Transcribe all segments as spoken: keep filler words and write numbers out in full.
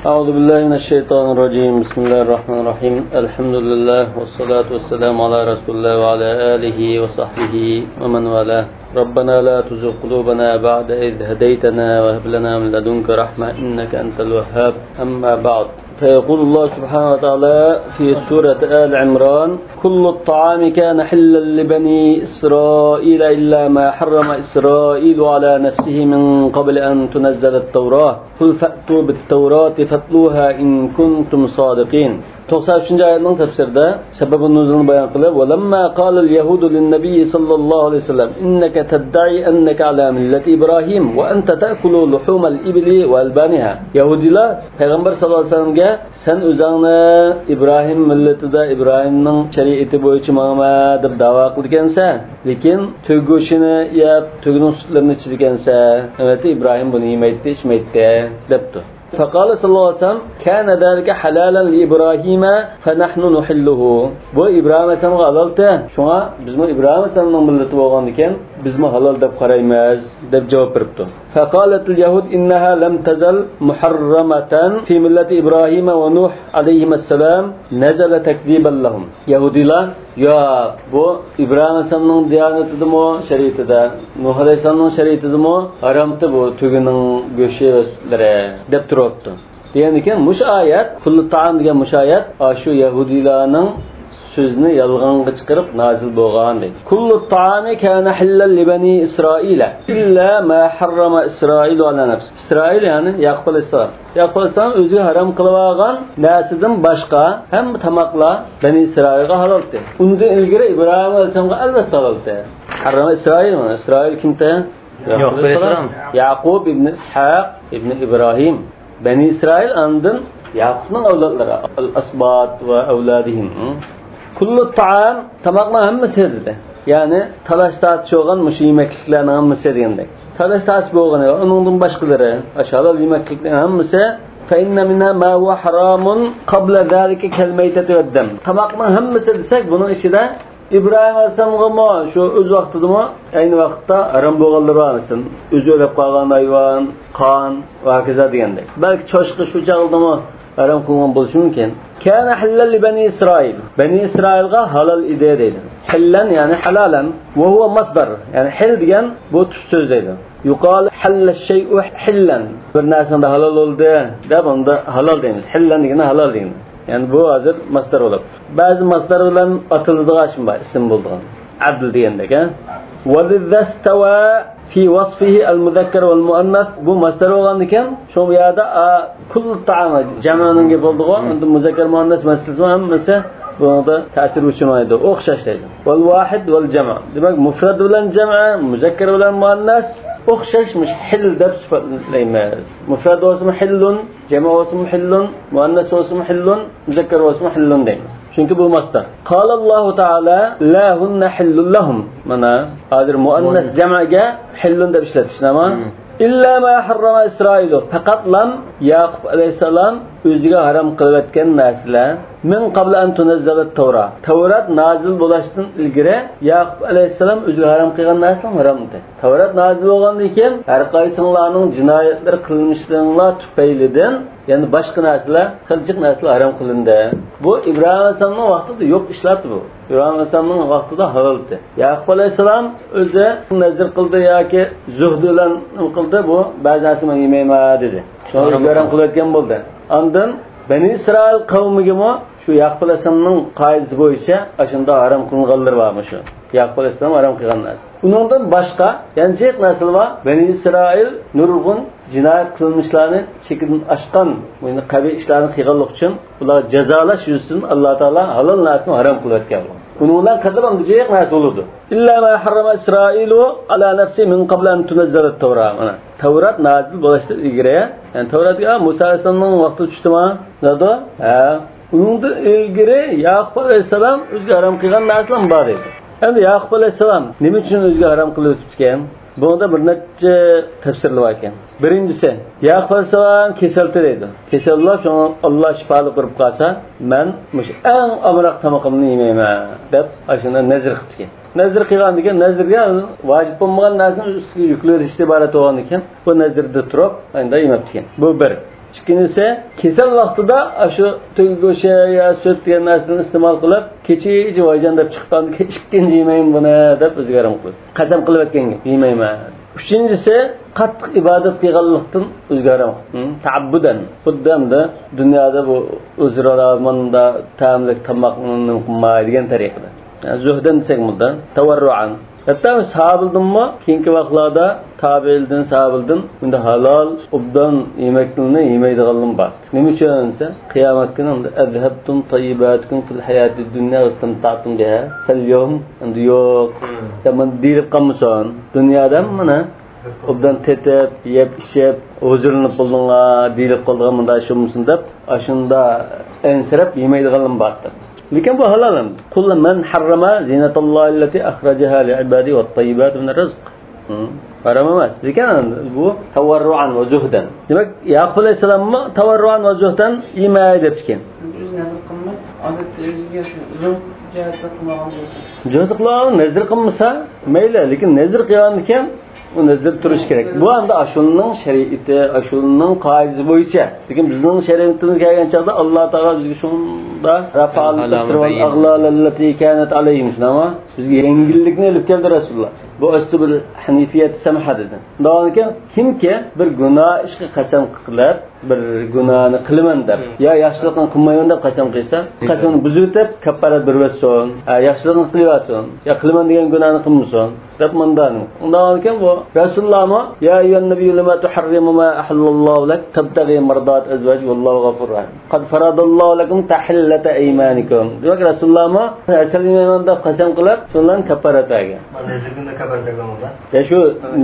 أعوذ بالله من الشيطان الرجيم. بسم الله الرحمن الرحيم. الحمد لله والصلاة والسلام على رسول الله وعلى آله وصحبه ومن والاه. ربنا لا تزغ قلوبنا بعد إذ هديتنا وهب لنا من لدنك رحمة إنك أنت الوهاب. أما بعد. فيقول الله سبحانه وتعالى في سورة آل عمران: كل الطعام كان حلا لبني إسرائيل إلا ما حرم إسرائيل على نفسه من قبل أن تنزل التوراة. قل فأتوا بالتوراة فاتلوها إن كنتم صادقين. توقسان ئۈچىنچى ئايەتنىڭ تەپسىرىدە سەبەبى نۇزۇلنى بايان قىلىپ، ولما قال اليهود للنبي صلى الله عليه وسلم إنك تدعي أنك على ملة إبراهيم وأنت تأكل لحوم الإبل وألبانها. يەھۇدىيلار پەيغەمبەر ساللاللاھۇ ئەلەيھى ۋەسەللەمگە، سەن ئۆزۈڭنى ئىبراھىم مىللىتىدە، ئىبراھىمنىڭ شەرىئىتى بويىچە ماڭىمەن دەپ دەۋا قىلىدىكەنسەن، لېكىن تۆگە گۆشىنى يەپ، تۆگىنىڭ سۈتلىرىنى ئىچىدىكەنسەن. ئەلۋەتتە ئىبراھىم بۇنى يېمەيتتى، ئىچمەيتتى دەپتۇ. فقال صلى الله عليه وسلم كان ذلك حلالا لإبراهيم فنحن نحله. بۇ ئىبراھىم ئەلەيھىسسالامغا ھالالتى، شۇڭا بىزمۇ ئىبراھىم ئەلەيھىسسالامنىڭ مىللىتى بولغاندىكىن بىزمۇ ھالال دەپ قارايمىز دەپ جاۋاب بېرىپتۇ. فقالت اليهود إنها لم تزل محرمة في ملة إبراهيم ونوح عليهما السلام نزل تكذيبا لهم. يەھۇدىيلار، ياق، بۇ ئىبراھىم ئەلەيھىسسالامنىڭ دىيانىتىدىمۇ، شەرىئىتىدە، نۇھ ئەلەيھىسسالامنىڭ شەرىئىتىدىمۇ ھارامتى بۇ تۆگىنىڭ گۆشى ۋە سۈتلىرى دەپ تۇرۇپتۇ. دېگەندىكىن مۇشۇ ئايەت، كل الطعام دېگەن مۇشۇ ئايەت ئاشۇ يەھۇدىيلارنىڭ سۆزىنى يالغانغا چىقىرىپ نازىل بولغان دەيدۇ. كل الطعام كان حلا لبني إسرائيل إلا ما حرم إسرائيل على نفسه. ئىسرائىل، يەنى ياقۇپ ئەلەيھىسسالام. ياقۇپ ئەلەيھىسسالام ئۆزىگە ھارام قىلىۋالغان نەرسىدىن باشقا ھەممە تاماقلار بەنى ئىسرائىلغا ھالالتى. ئۇندىن ئىلگىرى ئىبراھىم ئەلەيھىسسالامغا ئەلۋەتتە ھالالتى. ھارام ئىسرائىل، مانا ئىسرائىل كىمتى؟ ياقۇپ ئەلەيھىسسالام. ياقۇپ ئىبنى ئىسھاق ئىبنى ئىبراھىم. بەنى ئىسرائىل ئاندىن ياقۇپنىڭ ئەۋلادلىرى، الأسباط وأولادهم. كل الطعام، تاماقنىڭ ھەممىسى دېدى. يەنى تالاش تارتىش بولغان مۇشۇ يېمەكلىكلەرنىڭ ھەممىسى دېگەندەك. تالاش تارتىش بولغىنى ۋە ئۇنىڭدىن باشقىلىرى، ئاشۇ ھالال يېمەكلىكلەرنىڭ ھەممىسى. فإن منها ما هو حرام قبل ذلك كالميتة والدم. تاماقنىڭ ھەممىسى دېسەك، بۇنىڭ ئىچىدە ئىبراھىم ئەلەيھىسسالامغىمۇ شۇ ئۆز ۋاقتىدىمۇ ئەينى ۋاقىتتا ھارام بولغانلىرى بار، مەسىلەن، ئۆزى ئۆلۈپ قالغان ھايۋان، قان ۋە ھاكازا دېگەندەك. بەلكى چوشقا شۇ چاغدىمۇ ھارام قىلغان بولۇشى مۇمكىن. كان حلا لبني إسرائيل. بەنى ئىسرائىلغا ھالال ئىدى دەيدۇ. حلا يەنى ھالالەن. وهو مصدر. يەنى ھىل دېگەن بۇ تۈپ سۆز دەيدۇ. يقال حل الشيء حلا. بىر نەرسە ھالال بولدى دەپ ئۇندا ھالال دەيمىز. ھىللەن دېگىنى ھالال دېگىنى. يەنى بۇ ھازىر ماسدار بولۇپ. بەزى ماسدار بىلەن ئاتىلىدىغان ئىسىم بار، ئىسىم بولىدىغان. ئەدل دېگەندەك، ھە؟ ولذا استوى في وصفه المذكر والمؤنث. بۇ ماسدار بولغاندىكىن، شۇ بۇ يەردە، ئا، كل الطعام جەمئنىڭ گېپى بولىدىغۇ، ئەمدى مۇزەككەر مۇئەننەس مەسىلىسىمۇ ھەممىسى بۇنىڭدا تەسىر ئۇچرىمايدۇ. ئوخشاش دەيدۇ. والواحد والجمع. دېمەك، مۇفرەت بىلەن جەمئ، مۇزەككەر بىلەن مۇئەننەس ئوخشاش، مۇشۇ ھىل دەپ سۈپەتلەيمىز. مۇفرەت بولسىمۇ ھىللۇن، جەمئ بولسىمۇ ھىللۇن، مۇئەننەس بولسىمۇ ھىللۇن، مۇزەككەر بولسىمۇ ھىللۇن دەيمىز. چۈنكى بۇ ماسدار. قال الله تعالى: لا هن حل لهم. مانا، ھازىر مۇئەننەس مۇئەننەس. جەمئگە ھىللۇن دەپ ئىشلەتتى، شۇنداقمۇ؟ مم. إلا ما حرم إسرائيل. پەقەتلا ياقۇپ ئەلەيھىسسالام ئۆزىگە ھارام قىلىۋەتكەن نەرسىلەر. من قبل أن تنزل التوراة. تەۋرات نازىل بولۇشتىن ئىلگىرى ياقۇپ ئەلەيھىسسالام ئۆزىگە ھارام قىلغان نەرسىلەر ھارام ئىدى. تەۋرات نازىل بولغاندىن كېيىن، ھەر قايسىڭلارنىڭ جىنايەتلىرى، قىلمىشلىرىڭلار تۈپەيلىدىن، يەنى باشقا نەرسىلەر، خىلچىق نەرسىلەر ھارام قىلىندى. بۇ ئىبراھىم ئەلەيھىسسالامنىڭ ۋاقتىدا يوق ئىشلاردى بۇ. ئىبراھىم ئەلەيھىسسالامنىڭ ۋاقتىدا ھالال ئىدى. ياقۇپ ئەلەيھىسسالام ئۆزى نەزر قىلدى ياكى زۇھدى بىلەن نېمە قىلدى، بۇ بەزى نەرسە مەن يېمەيمەن دېدى. شۇڭا ھارام ئۆزى ھارام قىلدى. قىلىۋەتكەن بولدى. ئاندىن بەنى ئىسرائىل قەۋمىگىمۇ شۇ ياقۇپ ئەلەيھىسسالامنىڭ قائىدىسى بويىچە ئاشۇنداق ھارام قىلىنغانلىرى بارمۇ شۇ؟ ياقۇپ ئەلەيھىسسالام ھارام قىلغان نەرسە. ئۇنىڭدىن باشقا يەنە جىق نەرسىلەر بار. بەنى ئىسرائىل نۇرغۇن جىنايى قىلمىشلارنى، چېكىدىن ئاشقان، يەنى قەبىھ ئىشلارنى قىلغانلىقى ئۈچۈن ئۇلارغا جازالاش يۈزىسىدىن ئاللا تائالا ھالال نەرسىنى ھارام قىلىۋەتكەن. ئۇنىڭ بىلەن قىلىدىغان جىق نەرسە بولىدۇ. إلا ما حرم إسرائيل على نفسه من قبل أن تنزل التوراة. مانا، تەۋرات نازىل بولۇشتىن ئىلگىرى، يەنى تەۋرات، ئا، مۇسا ئەلەيھىسسالامنىڭ ۋاقتىدا چۈشتىما؟ دەيدۇ. ھە. ئۇنىڭدىن ئىلگىرى ياقۇپ ئەلەيھىسسالام ئۆزىگە ھارام قىلغان نەرسىلەر بار دەيدۇ. ئەمدى ياقۇپ ئەلەيھىسسالام نېمە ئۈچۈن ئۆزىگە ھارام قىلىۋېتىپتىكەن؟ بۇنىڭدا بىر نەچچە تەپسىرلەر بار ئىكەن. بىرىنچىسى، ياقۇپ ئەلەيھىسسالام كېسەلتى دەيدۇ. كېسەل بولۇپ، شۇڭا ئاللا شىپالىق بېرىپ قالسا، مەن مۇشۇ ئەڭ ئامراق تامىقىمنى يېمەيمەن دەپ، ئاشۇنداق نەزىر قىپتىكەن. نەزىر قىلغاندىكىن، نەزىرگە ۋاجىپ بولمىغان نەرسىنى ئۈستىگە يۈكلىۋېتىشتىن ئىبارەت بولغاندىكىن، بۇ نەزىردە تۇرۇپ، ئاندىن يېمەپتىكەن. بۇ بىر. ئىككىنچىسى، كېسەل ۋاقتىدا ئاشۇ تۆگە گۆشى يا سۈت دېگەن نەرسىنى ئىستېمال قىلىپ، كېچىچە ۋايجان دەپ چىققاندىن كېيىن ئىككىنچى يېمەيمەن بۇنى دەپ ئۆزىگە ھارام قىلىدۇ. قەسەم قىلىۋەتكەنگە يېمەيمەن. ئۈچىنچىسى، قاتتىق ئىبادەت قىلغانلىقتىن ئۆزىگە ھارام قىلىدۇ. تەئەببۇدەن. خۇددى ئەمدى دۇنيادا بۇ ئۆزرارا ماندا تەملىك تاماقنى قىلماي دېگەن تەرىقىدە. يەنى زۆھدەن دېسەك بۇندا، تەۋەررۇئەن. ھەتتا ساھابىلىدىنمۇ كېيىنكى ۋاقىتلاردا تابىئىندىن، ساھابىلىدىن بۇنداق ھالال، ئوبدان يېمەكلىكنى يېمەيدىغانلىرىمۇ بار. نېمە ئۈچۈن دېسە، قىيامەت كۈنى ئەذھەبتۇم تەييىباتىكۇم فىل ھاياتىد دۇنيا ۋەستەمتەتۇم بىھا فەل يەۋم، ئەمدى يوق. دەپ مانا دېيىلىپ قالمىسۇن. دۇنيادا مانا ئوبدان تېتىپ، يەپ، ئىچىپ، ھۇزۇرلىنىپ بولدۇڭلار، دېيىلىپ قالىدىغان مۇنداق ئىش بولمىسۇن دەپ، ئاشۇنداق ئەنسىرەپ يېمەيدىغانلىرىمۇ بار. لېكىن بۇ ھالال ئەمدى. قۇل مەن ھەررەمە زىنەتاللاھىللەتى ئەخرەجەھا لىئىبادىھى ۋەتتەييىباتى مىنەر رىزق. ھە، ھارام ئەمەس. لېكىن بۇ تەۋەررۇئەن ۋە زۆھدەن. دېمەك، يەقۇپ ئەلەيھىسسالاممۇ تەۋەررۇئەن ۋە زۆھدەن يېمەي دەپتىكەن. ئۆزى نەزر قىلماي، ئادەتتە ئۆزىگە شۇ زۆھد جەھەتتە قىلمىغان بولسا. زۆھد قىلغان نەزر قىلمىسا مەيلى، لېكىن نەزر قىلغاندىكىن ئۇ نەزر تۇرۇش كېرەك. بۇ ئەمدى ئاشۇنىڭ شەرىئىتى، ئاشۇنىڭ قائىدىسى بويىچە. لېكىن بىزنىڭ شەرىئىتىمىزگە كەلگەن چاغدا ئاللا تائالا بىزگە شۇنداق رەفئان ئىستىرىۋەل ئەغلالەللەتى كانەت ئەلەيھىم، شۇنداقمۇ؟ بىزگە يەڭگىللىكنى ئېلىپ كەلدى رەسۇلۇللا. بۇ ئەستۇ بىر ھەنىفىيەت سەمھە دېدى. شۇنداق بولغاندىكىن، كىمكى بىر گۇناھ ئىشقا قەسەم قىلىپ، بىر گۇناھنى قىلىمەن دەپ، يا ياخشىلىقنى قىلمايمەن دەپ قەسەم قىلسا، قەسىمىنى بۇزۇۋېتىپ، كاپپارەت بېرىۋەتسۇن. ھە، ياخشىلىقنى قىلىۋەتسۇن. يا قىلىمەن دېگەن گۇناھنى قىلمىسۇن. دەپ مۇنداق. ئۇنداق ئىكەن بۇ رەسۇلۇللامۇ، يا ئەييۇھەن نەبىييۇ لىمە تۇھەررىمۇ ما ئەھەللەللاھۇ لەك تەبتەغى مەردات ئەزۋاجىك ۋەللاھۇ غەفۇرۇر رەھىم. قەد فەرەدەللاھۇ لەكۇم تەھىللەتە ئەيمانىكۇم. دېمەك، رەسۇلۇللامۇ ھەسەل يېمەيمەن دەپ قەسەم قىلىپ، شۇنىڭ بىلەن كاپپارەت بەرگەن. نەزرىنى كاپپارەت قىلغاندا. يا شۇ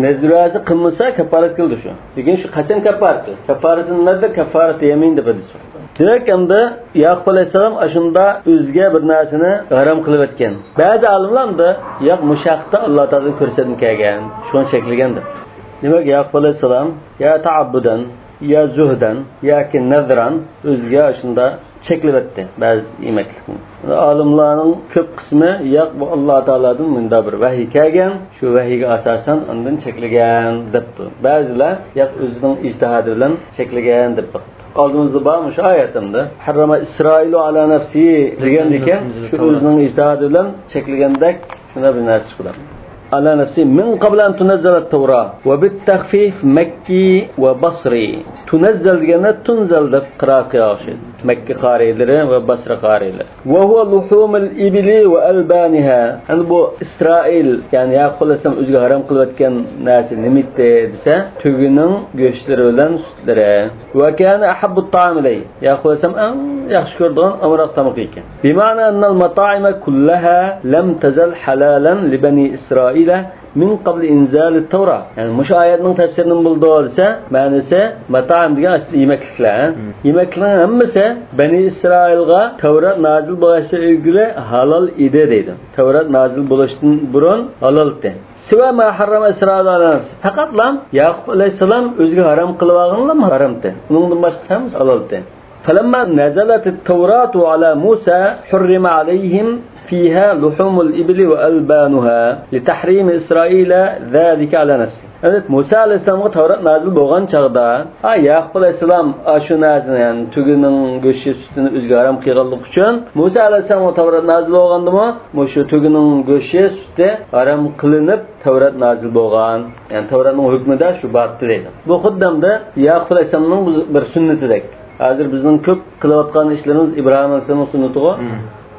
نەزرى كاپپارەت قىلدى شۇ. لېكىن شۇ قەسەم كاپپارىتى. كاپپارەتۇ نەزر، كاپپارەتۇ يەمىن دەپ ھەدىس بار. دېمەك، ئەمدى ياقۇپ ئەلەيھىسسالام ئاشۇندا ئۆزىگە بىر نەرسىنى ھارام قىلىۋەتكەن. بەزى ئالىملار ئەمدى، ياق، مۇشۇ ھەقتە ئاللا تائالادىن كۆرسەتمە كەلگەن، شۇڭا چەكلىگەن دەپ. دېمەك، ياقۇپ ئەلەيھىسسالام يا تەئەببۇدەن، يا زۆھدەن، ياكى نەزرەن ئۆزىگە ئاشۇندا چەكلىۋەتتى بەزى يېمەكلىكنى. ئالىملارنىڭ كۆپ قىسمى، ياق، بۇ ئاللا تائالادىن مۇنداق بىر ۋەھىي كەلگەن، شۇ ۋەھىيگە ئاساسەن ئاندىن چەكلىگەن دەپتۇ. بەزىلەر، ياق، ئۆزىنىڭ ئىجتىھادى بىلەن چەكلىگەن دەپ باقىپتۇ. ئالدىمىزدا بار مۇشۇ ئايەت ئەمدى. ھەررەمە ئىسرائىلۇ ئالا نەفسى دېگەندىكىن، شۇ ئۆزىنىڭ ئىجتىھادى بىلەن چەكلىگەندەك شۇنداق بىر نەرسە بىلەن. ئالا نەفسى مىن قەبلى ئەن تۇنەززەلەت تەۋرا ۋە بىت تەخفىف مەككى ۋە بەسرى. تۇنەززەل دېگەندە تۇنزەل دەپ قىرائەت قىلغان ئوخشايدۇ. مەككە قارىيلىرى ۋە بەسرە قارىيلىرى. ۋە ھۇۋە لۇھۇمۇل ئىبىلى ۋە ئەلبانىھا. ئەمدى بۇ ئىسرائىل، يەنى ياقۇپ ئەلەيھىسسالام ئۆزىگە ھارام قىلىۋەتكەن نەرسە نېمە ئىدى دېسە، تۆگىنىڭ گۆشلىرى بىلەن سۈتلىرى. ۋە كانە ئەھەببۇت تائام ئىلەيھى. ياقۇپ ئەلەيھىسسالام ئەڭ ياخشى كۆرىدىغان ئامراق تامىقى ئىكەن. بىمەنە ئەننەل ماتائىمە كۇللەھا لەم تەزەل ھەلالەن لىبەنى ئىسرائىلە مىن قەبلى ئىنزالىت تەۋرا. يەنى مۇشۇ ئايەتنىڭ تەپسىرى نېمە بولىدۇ دېسە، مەنىسى ماتائىم دېگەن ئاشۇ يېمەكلىكلەر. ھە؟ ھىم. يېمەكلىكنىڭ ھەممىسى بەنى ئىسرائىلغا تەۋرات نازىل بولغاچتىن ئىلگىرى ھالال ئىدى دەيدۇ. تەۋرات نازىل بولۇشتىن بۇرۇن ھالال ئىدى. سىۋا ما ھەررەمە ئىسرائىل ئەلا نەفسى. پەقەتلا ياقۇپ ئەلەيھىسسالام ئۆزىگە ھارام قىلىۋالغانلا ھارام ئىدى. ئۇنىڭدىن باشقىسى ھەممىسى ھالال ئىدى. فلما نزلت التوراة على موسى حرم عليهم فيها لحوم الإبل وألبانها لتحريم إسرائيل ذلك على نفسه. ئەلبەتتە، مۇسا ئەلەيھىسسالامغا تەۋرات نازىل بولغان چاغدا، ھە، ياقۇپ ئەلەيھىسسالام ئاشۇ نەرسىنى، يەنى تۆگىنىڭ گۆشى سۈتىنى ئۆزىگە ھارام قىلغانلىقى ئۈچۈن، مۇسا ئەلەيھىسسالامغا تەۋرات نازىل بولغاندىمۇ، مۇشۇ تۆگىنىڭ گۆشى سۈتى ھارام قىلىنىپ، تەۋرات نازىل بولغان. يەنى تەۋراتنىڭ ھۆكمىدە شۇ بار ئىدى دەيدۇ. بۇ خۇددى ئەمدى ياقۇپ ئەلەيھىسسالامنىڭ بىر سۈننىتىدەك. ھازىر بىزنىڭ كۆپ قىلىۋاتقان ئىشلىرىمىز ئىبراھىم ئەلەيھىسسالامنىڭ سۈننىتىغۇ.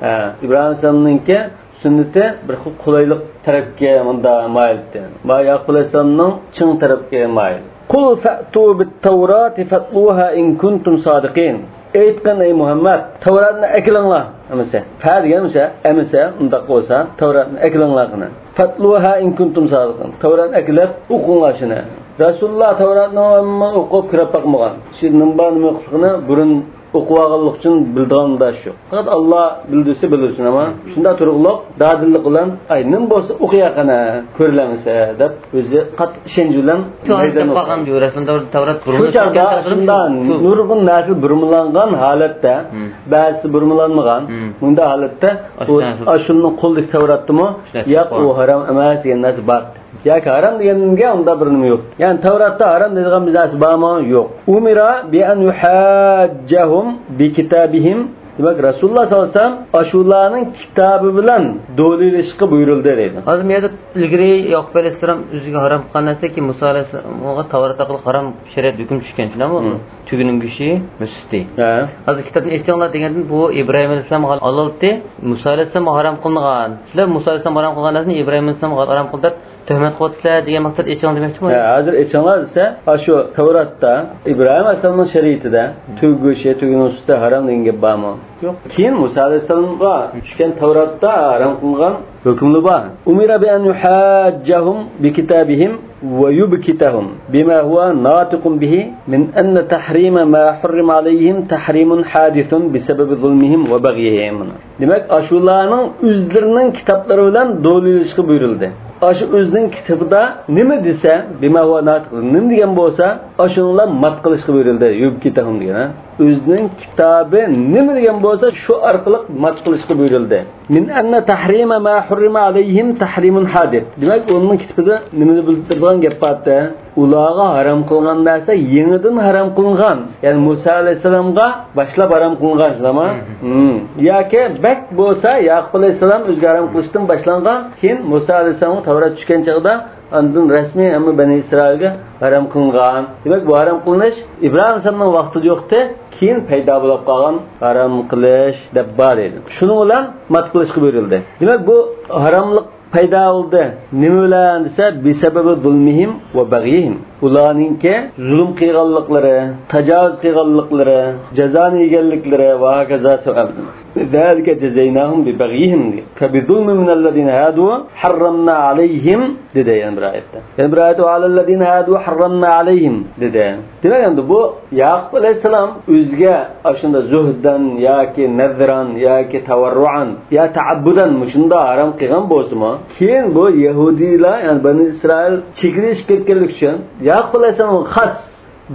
ھە، ئىبراھىم ئەلەيھىسسالامنىڭكى سۈننىتى بىر خىل قولايلىق تەرەپكە مۇنداق مايىل ئىدى. ياقۇپ ئەلەيھىسسالامنىڭ چىڭ تەرەپكە مايىل. قل فأتوا بالتوراة فاتلوها إن كنتم صادقين. ئېيتقىن، ئەي مۇھەممەد، تەۋراتنى ئەكېلىڭلار، ئەمىسە. فە دېگەن ئەمىسە، ئەمىسە، ئۇنداق بولسا، تەۋراتنى ئەكېلىڭلار قېنى. فاتلوها إن كنتم صادقين. تەۋراتنى ئەكېلىپ ئوقۇڭلار شۇنى. رەسۇلۇللا تەۋراتنى ئومۇمەن ئوقۇپ كۆرۈپ باقمىغان. ئىچىدە نېمە بار، نېمە يوقلۇقىنى بۇرۇن ئوقۇۋالغانلىق ئۈچۈن بىلىدىغان مۇنداق ئىش يوق. پەقەت ئاللا بىلدۈرسە بىلدۈرسۇن، ئەمما شۇنداق تۇرۇقلۇق دادىللىق بىلەن، ئاي، نېمە بولسا ئوقۇيا قېنى، كۆرۈلەمسە دەپ، ئۆزى قاتتىق ئىشەنچ بىلەن شۇ ھالەتتە مەيدانغا قالغان دەيدۇ، رەسۇلدا تەۋرات شۇ بۇرمىلىشىپ چاغدا كەتكەن تەرىپىدىن شۇنداق شۇ. نۇرغۇن نەرسە بۇرمىلانغان ھالەتتە، ھىم. بەزىسى بۇرمىلانمىغان، ھىم. مۇنداق ھالەتتە ئاشۇ ئۇ، نەرسە. ئاشۇنىڭ قولىدىكى تەۋراتتىمۇ، شۇ نەرسە ياق، بار. ئۇ ھارام ئەمەس دېگەن نەرسە بار. ياكى ھارام دېگەنگە ئۇنداق بىر نېمە يوق. يەنى تەۋراتتا ھارام دەيدىغان بىر نەرسە بارمۇ؟ يوق. ئۇمىرا بىئەن يۇھاججەھۇم بىكىتابىھىم. دېمەك، رەسۇلۇللاھ سەللەللاھۇ ئەلەيھى ۋەسەللەم ئاشۇلارنىڭ كىتابى بىلەن دەلىللىشىشقا بۇيرۇلدى دەيدۇ. ھازىر بۇ يەردە ئىلگىرى يەقۇب ئەلەيھىسسالام ئۆزىگە ھارام قىلغان نەرسە، كېيىن مۇسا ئەلەيھىسسالامغا تەۋرات ئارقىلىق ھارام شەرىئەت ھۆكۈم چۈشكەن، شۇنداقمۇ؟ مم. تۆگىنىڭ گۆشى، سۈتى. ھە. ھازىر كىتابنى ئېچىڭلار دېگەندىن بۇ ئىبراھىم ئەلەيھىسسالامغا ھالالتى، مۇسا ئەلەيھىسسالامغا ھارام قىلىنغان. سىلەر مۇسا ئەلەيھىسسالامغا ھارام قىلغان نەرسىنى ئىبراھىم ئەلەيھىسسالامغا ھارام قىلدى دەپ تۆھمەت قىلىۋاتىسىلەر دېگەن مەقسەت ئېچىڭ دېمەكچىمۇ؟ ھە، ھازىر ئېچىڭلار دېسە، ئاشۇ تەۋراتتا ئىبراھىم ئەلەيھىسسالامنىڭ شەرىئىتىدە تۆگە گۆشى، تۆگىنىڭ سۈتى ھارام دېگەن گەپ بارمۇ؟ يوق. كېيىن مۇسا ئەلەيھىسسالامغا چۈشكەن تەۋراتتا ھارام قىلغان ھۆكۈملىرى بار. ئۇمىرا بىئەن يۇھاججەھۇم بىكىتابىھىم ۋە يۇبكىتەھۇم بىما ھۇۋە ناتىقۇن بىھى مىن ئەننە تەھرىمە ما ھۇررىمە ئەلەيھىم تەھرىمۇن ھادىسۇن بىسەبەبى زۇلمىھىم ۋە بەغيىھىم. دېمەك، ئاشۇلارنىڭ ئۆزلىرىنىڭ كىتابلىرى بىلەن دەلىللىشىشقا بۇيرۇلدى. ئاشۇ ئۆزىنىڭ كىتابىدا نېمە دېسە، بىما ھۇۋە ناتىق، نېمە دېگەن بولسا، ئاشۇنىڭ بىلەن مات قىلىشقا بۇيرۇلدى. يۇبكىتەھۇم دېگەن، ھە؟ ئۆزىنىڭ كىتابى نېمە دېگەن بولسا، شۇ ئارقىلىق مات قىلىشقا بۇيرۇلدى. مىن ئەننە تەھرىمە ما ھۇررىمە ئەلەيھىم تەھرىمۇن ھادىس. دېمەك، ئۇنىڭ كىتابىدا نېمىنى بىلدۈرىدىغان گەپ بارتى؟ ئۇلارغا ھارام قىلغان نەرسە يېڭىدىن ھارام قىلىنغان. يەنى مۇسا ئەلەيھىسسالامغا باشلاپ ھارام قىلىنغان، شۇنداقمۇ؟ مم. ياكى بەك بولسا ياقۇپ ئەلەيھىسسالام ئۆزىگە ھارام قىلىشتىن باشلانغان، كېيىن مۇسا ئەلەيھىسسالامغا تەۋرات چۈشكەن چاغدا ئاندىن رەسمىي ھەممە بەنى ئىسرائىلگە ھارام قىلىنغان. دېمەك، بۇ ھارام قىلىنىش ئىبراھىم ئەلەيھىسسالامنىڭ ۋاقتىدا يوقتى، كېيىن پەيدا بولۇپ قالغان ھارام قىلىش دەپ بار ئىدى. شۇنىڭ بىلەن مات قىلىشقا بۇيرۇلدى. دېمەك، بۇ ھاراملىق پەيدا بولدى. نېمە بىلەن دېسە، بىسەبەبى زۇلمىھىم ۋە بەغيىھىم. ئۇلارنىڭكى زۇلۇم قىلغانلىقلىرى، تاجاۋۇز قىلغانلىقلىرى، جازانى يېگەنلىكلىرى ۋە ھاكازا سەۋەبىدىن. زالىكە جازايناھۇم بىبەغيىھىم دېدى. فەبىزۇلمىن مىنەللەزىنە ھادۇ ھەررەمنا ئەلەيھىم دېدى يەنە بىر ئايەتتە. يەنە بىر ئايەتتە ۋەئەلەللەزىنە ھادۇ ھەررەمنا ئەلەيھىم دېدى. دېمەك، ئەمدى بۇ ياقۇپ ئەلەيھىسسالام ئۆزىگە ئاشۇنداق زۆھدەن ياكى نەزرەن ياكى تەۋەررۇئەن يا تەئەببۇدەن مۇشۇنداق ھارام قىلغان بولسىمۇ، كېيىن بۇ يەھۇدىيلار، يەنى بەنى ئىسرائىل چېكىنىشىپ كەتكەنلىكى ئۈچۈن ياقۇپ ئەلەيھىسسالامغا خاس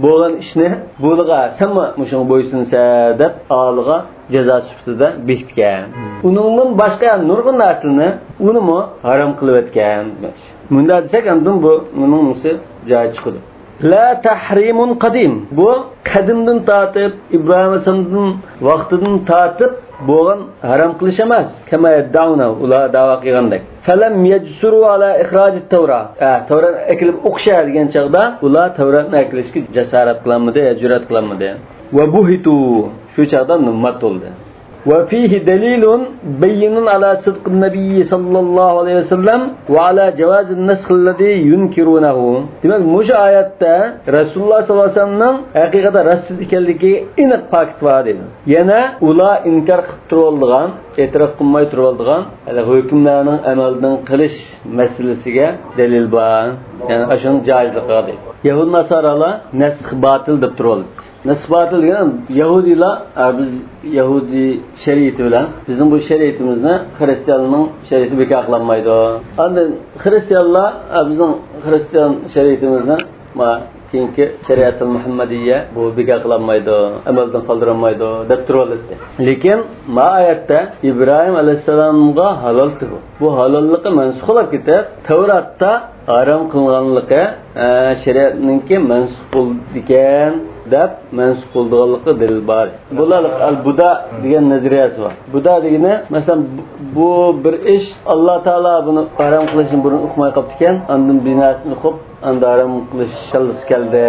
بولغان ئىشنى بۇلىغا سەنمۇ مۇشۇڭا بويسۇنىسەن دەپ ئالىغا جازا سۈپىتىدە بېكىتكەن. ئۇنىڭدىن باشقا نۇرغۇن نەرسىلەرنى ئۇنىمۇ ھارام قىلىۋەتكەن. مۇنداق دېسەك، ئاندىن بۇ، بۇنىڭ نېمىسى جايى چىقىدۇ. لا تەھرىمۇن قەدىم. بۇ قەدىمدىن تارتىپ، ئىبراھىم ئەلەيھىسسالامدىن ۋاقتىدىن تارتىپ بولغان ھارام قىلىش ئەمەس. كەما يەددەئۇنە، ئۇلار دەۋا قىلغاندەك. فەلەم يەجسۇرۇ ئەلا ئىخراجىت تەۋرا. ئە، تەۋراتنى ئەكېلىپ ئوقۇشە دېگەن چاغدا ئۇلار تەۋراتنى ئەكېلىشكە جاسارەت قىلالمىدى، يا جۈرئەت قىلالمىدى. ۋە بۇھىتۇ. شۇ چاغدا نۇممات بولدى. وفيه دليل بين على صدق النبي صلى الله عليه وسلم وعلى جواز النسخ الذي ينكرونه. دېمەك، مۇشۇ ئايەتتە رەسۇلۇللاھ سەللەللاھۇ ئەلەيھى ۋەسەللەمنىڭ ھەقىقەتەن راست ئىكەنلىكىگە ئېنىق پاكىت بار دەيدۇ. يەنە ئۇلار ئىنكار قىلىپ تۇرۇۋالىدىغان، ئېتىراپ قىلماي تۇرۇۋالىدىغان ھەلە ھۆكۈملەرنىڭ ئەمەلدىن قىلىش مەسىلىسىگە دەلىل بار. يەنى ئاشۇنىڭ جائىزلىقىغا دەيدۇ. يەھۇد ناسارالار نەسخ باتىل دەپ تۇرۇۋالىدۇ. نەسخ باتىل دېگەن يەھۇدىيلار، ئە، بىز يەھۇدىي شەرىئىتى بىلەن بىزنىڭ بۇ شەرىئىتىمىزنى خىرىستىياننىڭ شەرىئىتى بىكار قىلالمايدۇ. ئاندىن خىرىستىيانلار، ئە، بىزنىڭ خىرىستىيان شەرىئىتىمىزنى ما كېيىنكى شەرىئەتۇل مۇھەممەدىيە بۇ بىكار قىلالمايدۇ، ئەمەلدىن قالدۇرالمايدۇ دەپ تۇرۇۋالاتتى. لېكىن ما ئايەتتە ئىبراھىم ئەلەيھىسسالامغا ھالالتى بۇ. بۇ ھالاللىقى مەنسۇخ بولۇپ كېتىپ، تەۋراتتا ھارام قىلغانلىقى، ئە، شەرىئەتنىڭكى مەنسۇخ بولىدىكەن دەپ، مەنسۇخ بولىدىغانلىقى دەلىل بار. بۇلار ئەل بۇدا دېگەن نەزەرىيەسى بار. بۇدا دېگىنى، مەسىلەن، بۇ، بۇ بىر ئىش، ئاللا تائالا بۇنى ھارام قىلىشنى بۇرۇن ئۇقماي قاپتىكەن، ئاندىن بىناسىنى ئۇقۇپ، ئەمدى ھارام قىلىش شاللىسى كەلدى.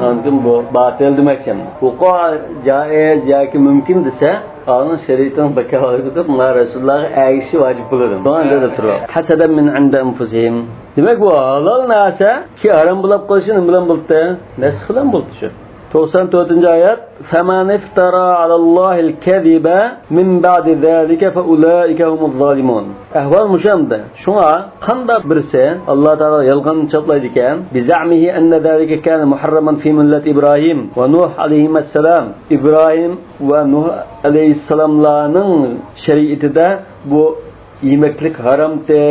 ئاندىن بۇ باتىل دېمەكچى. ۋۇقۇئى جائىز ياكى مۇمكىن دېسە، ئالىنىڭ شەرىئىتىنىڭ باكاۋالىقى تۇتۇپ، مانا رەسۇلۇللاھقا ئەگىشىشى ۋاجىپ بولىدۇ. شۇڭا ئەندىرىپ تۇرۇۋال. ھەسەدەن مىن ئىندى ئەنفۇسىھىم. دېمەك، بۇ ھالال نەرسە كى ھارام بولاپ قېلىشى نېمە بىلەن بولدى؟ نەسخ بىلەن بولدى شۇ. توقسان تۆتىنچى ئايەت. فمن افترى على الله الكذب من بعد ذلك فأولئك هم الظالمون. ئەھۋال مۇشۇ ئەمدى. شۇڭا قانداق بىرسى ئاللا تائالاغا يالغان چاپلايدىكەن، بزعمه أن ذلك كان محرما في ملة إبراهيم ونوح عليهما السلام، ئىبراھىم ۋە نۇھ ئەلەيھىسسالاملارنىڭ شەرىئىتىدە بۇ يېمەكلىك ھارامتى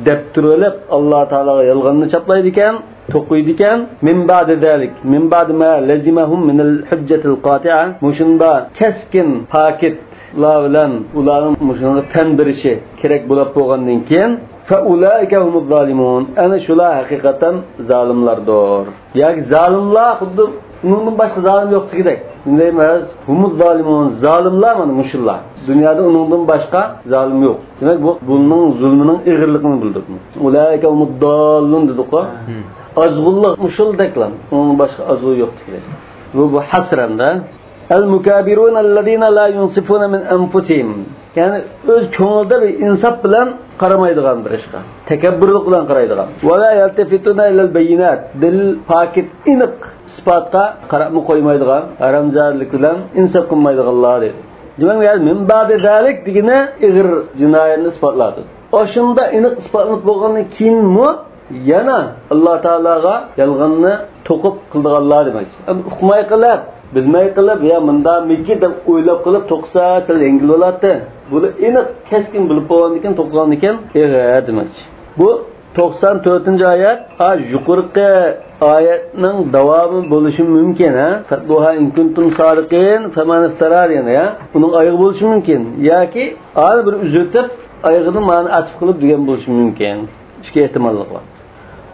دەپ تۇرۇۋېلىپ، ئاللا تائالاغا يالغاننى چاپلايدىكەن، توقۇيدىكەن. من بعد ذلك، من بعد ما لزمهم من الحجة القاطعة، مۇشۇنداق كەسكىن پاكىتلار بىلەن ئۇلارنىڭ مۇشۇنىڭغا تەن بېرىشى كېرەك بولاپ بولغاندىن كېيىن، فَأُولَٰئِكَ هُمُ الظَّالِمُونَ. ئەنە شۇلار ھەقىقەتەن زالىملاردۇر. ياكى زالىملار خۇددى ئۇنىڭدىن باشقا زالىم يوق دېگۈدەك. شۇنداق ئەمەس، هُمُ الظَّالِمُونَ، زالىملار مانا مۇشۇلار. دۇنيادا ئۇنىڭدىن باشقا زالىم يوق. دېمەك، بۇ، بۇنىڭ زۇلمىنىڭ ئېغىرلىقىنى بىلدۈردى. أُولَٰئِكَ هُمُ الضَّالُونَ دېدۇققۇ. ھە. ئازغۇنلۇق مۇشۇلدەكلا، ئۇنىڭدىن باشقا ئازغۇن يوق دېگۈدەك. بۇ، بۇ ھەسرەن-دە. الْمُكَابِرُونَ الَّذِينَ لَا يُنْصِفُونَ مِنْ أَنْفُسِهِمْ. يەنى ئۆز كۆڭلىدە بىر ئىنساپ بىلەن قارىمايدىغان بىر ئىشقا. تەكەببۇرلۇق بىلەن قارايدىغان. وَلَا يَلْتَفِتُونَ إِلَى الْبَيِّنَاتِ. دەلىل پاكىت، ئېنىق ئىسپاتقا قاراپمۇ قويمايدىغان، ھارامزادىلىك بىلەن ئىنساپ قىلمايدىغانلار دېدى. دېمەك، يەنى مِنْ بَعْدِ ذَٰلِكَ دېگىنى ئېغىر جىنايەتنى ئىسپاتلايدۇ. ئاشۇنداق ئېنىق ئىسپاتلىنىپ بولغاندىن كېيىنمۇ يەنە ئاللا تائالاغا يالغاننى توقۇپ قىلىدىغانلار دېمەكچى. ئەمدى ئۇقماي قېلىپ، بىلمەي قېلىپ، يا مۇنداقمىكىن دەپ ئويلاپ قېلىپ توقۇسا سەل يەڭگىل بولاتتى. بۇنى ئېنىق، كەسكىن بىلىپ بولغاندىكىن، توقۇغاندىكىن ئېغىر دېمەكچى. بۇ توقسان تۆتىنچى ئايەت، ھە، يۇقىرىقى ئايەتنىڭ داۋامى بولۇشى مۇمكىن، ھە؟ فَاتْلُوهَا إِنْ كُنْتُمْ صَادِقِينَ، فَمَنِ افْتَرَىٰ دېگەن، ھە؟ ئۇنىڭ ئايىغى بولۇشى مۇمكىن. ياكى ئانى بىر ئۈزۈۋېتىپ، ئايىغىدىن مانى ئاتىپ قىلىپ دېگەن بولۇشى مۇمكىن. ئىككى ئېھتىماللىق بار.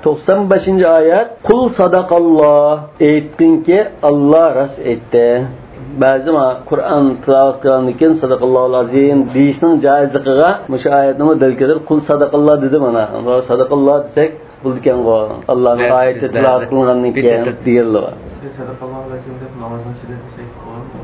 توقسان بەشىنچى ئايەت، قۇل ساداقاللا، ئېيتقىنكى، ئاللا راست ئېيتتى. بەزى ما-، قۇرئان تىلاۋەت قىلغاندىن كېيىن، ساداقاللاھۇل ئازىم دېيىشنىڭ جائىزلىقىغا مۇشۇ ئايەتنىمۇ دەلىل كەلتۈرۈپ، قۇل ساداقاللا دېدى مانا. ساداقاللا دېسەك بولىدىكەنغۇ، ئاللانىڭ ئايىتى تىلاۋەت قىلىنغاندىن كېيىن دېگەنلەر بار. ساداقاللاھۇل ئازىم دەپ نامازنىڭ ئىچىدە دېسەك بولامدۇ؟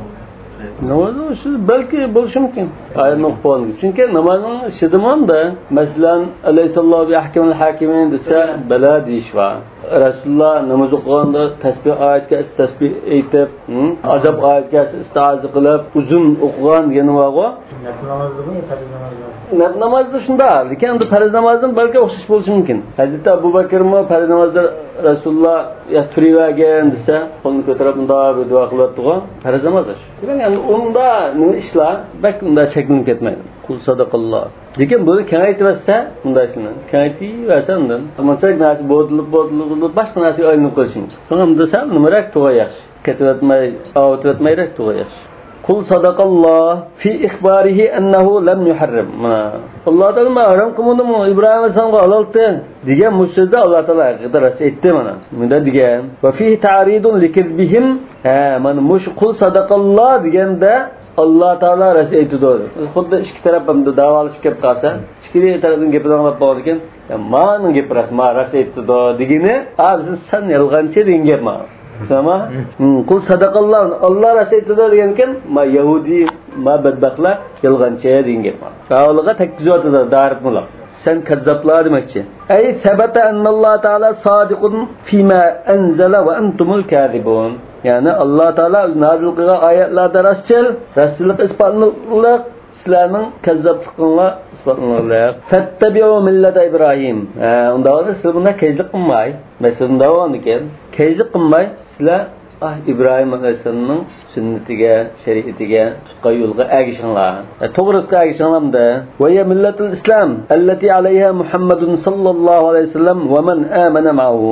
نامازنىڭ ئۈستىدە بەلكى بولۇشى مۇمكىن. ئايەتنى ئوقۇپ بولغاندىن كېيىن. چۈنكى نامازنىڭ ئىچىدىمۇ ئەمدى، مەسىلەن، «ئەلەيساللاھۇ بىئەھكەمىل ھاكىمىن» دېسە، «بەلە» دېيىش بار. رەسۇلۇللا ناماز ئوقۇغاندا تەسبىھ ئايەت كەلسە تەسبىھ ئېيتىپ، ھىم؟ ئازاب ئايەت كەلسە ئىستىئازە قىلىپ، ئۇزۇن ئوقۇغان دېگىنى بارغۇ. نەپلى نامازدىمۇ يا پەرز نامازدىمۇ؟ نەپلى نامازدا شۇنداق. لېكىن ئەمدى پەرز نامازدىن بەلكى ئوخشاش بولۇشى مۇمكىن. ھەزرىتى ئەبۇ بەكرمۇ پەرز نامازدا رەسۇلۇللا يا تۇرۇۋەرگىن دېسە، قولىنى كۆتۈرۈپ مۇنداق بىر دۇئا قىلىۋاتىدىغۇ. پەرز ناماز شۇ. دېمەك، ئەمدى ئۇندا نېمە ئىشلار؟ بەك ئۇندا چەكلىنىپ كەتمەيدۇ. قۇل ساداقاللا. لېكىن بۇنى كېڭەيتىۋەتسە، بۇنداق ئىشلارنى كېڭەيتىۋەرسە ئاندىن مۇنچىلىك نەرسە بولدۇلۇپ، بولدۇلۇپ، بولدۇلۇپ، باشقا نەرسىگە ئايلىنىپ قېلىشى مۇمكىن. شۇڭا ئەمدى سەل نېمىرەك تۇرغان ياخشى. قېتىۋەتمەي، ئاۋۇتۇۋەتمەيرەك تۇرغان ياخشى. قۇل ساداقاللا في إخباره أنه لم يحرم. مانا. ئاللا تائالا ھارام قىلمىدىمۇ ئىبراھىم ئەلەيھىسسالامغا ھالالتى دېگەن مۇشۇ سۆزدە ئاللا تائالا ھەقىقەتەن راست ئېيتتى مانا. مۇنداق دېگەن. وفيه تعريض لكذبهم. ھە، مانا مۇشۇ قۇل ساداقاللا دېگەندە ئاللا تائالا راست ئېيتىدۇ. خۇددى ئىككى تەرەپ ئەمدى داۋالىشىپ كەپ قالسا، ئىككى تەرەپنىڭ گېپىنى ئاڭلاپ بولغاندىكىن، يا، مانىڭ گېپى راست، ما راست ئېيتىدۇ دېگىنى، ئا، بىز سەن يالغانچى دېگەن گەپ ما. شۇنداقمۇ؟ ھىم، قۇل ساداقاللا، ئاللا راست ئېيتىدۇ دېگەنكەن، ما يەھۇدىي، ما بەتبەختلەر يالغانچى دېگەن گەپ ما. ئاۋۇلىغا تەگكۈزۈۋاتىدۇ دائىرىتمۇلۇق. سەن كەززاپلار دېمەكچى. أي ثبت أن الله تعالى صادق فيما أنزل وأنتم الكاذبون. يەنى ئاللا تائالا ئۆزى نازىل قىلغان ئايەتلەردە راستچىل، راستچىللىق ئىسپاتلىنىقلىق، سىلەرنىڭ كەززاپلىقىڭلار ئىسپاتلىنىقلىق. فاتبعوا ملة إبراهيم. ھە، ئۇنداق بولسا سىلەر بۇنداق كەجلىك قىلماي. مەسىلە ئۇنداق بولغاندىكىن، كەجلىك قىلماي سىلەر، ئاھ، ئىبراھىم ئەلەيھىسسالامنىڭ سۈننىتىگە، شەرىئىتىگە، تۇتقان يولىغا ئەگىشىڭلار. ھە، توغرىسىغا ئەگىشىڭلار ئەمدى. وهي ملة الإسلام التي عليها محمد صلى الله عليه وسلم ومن آمن معه.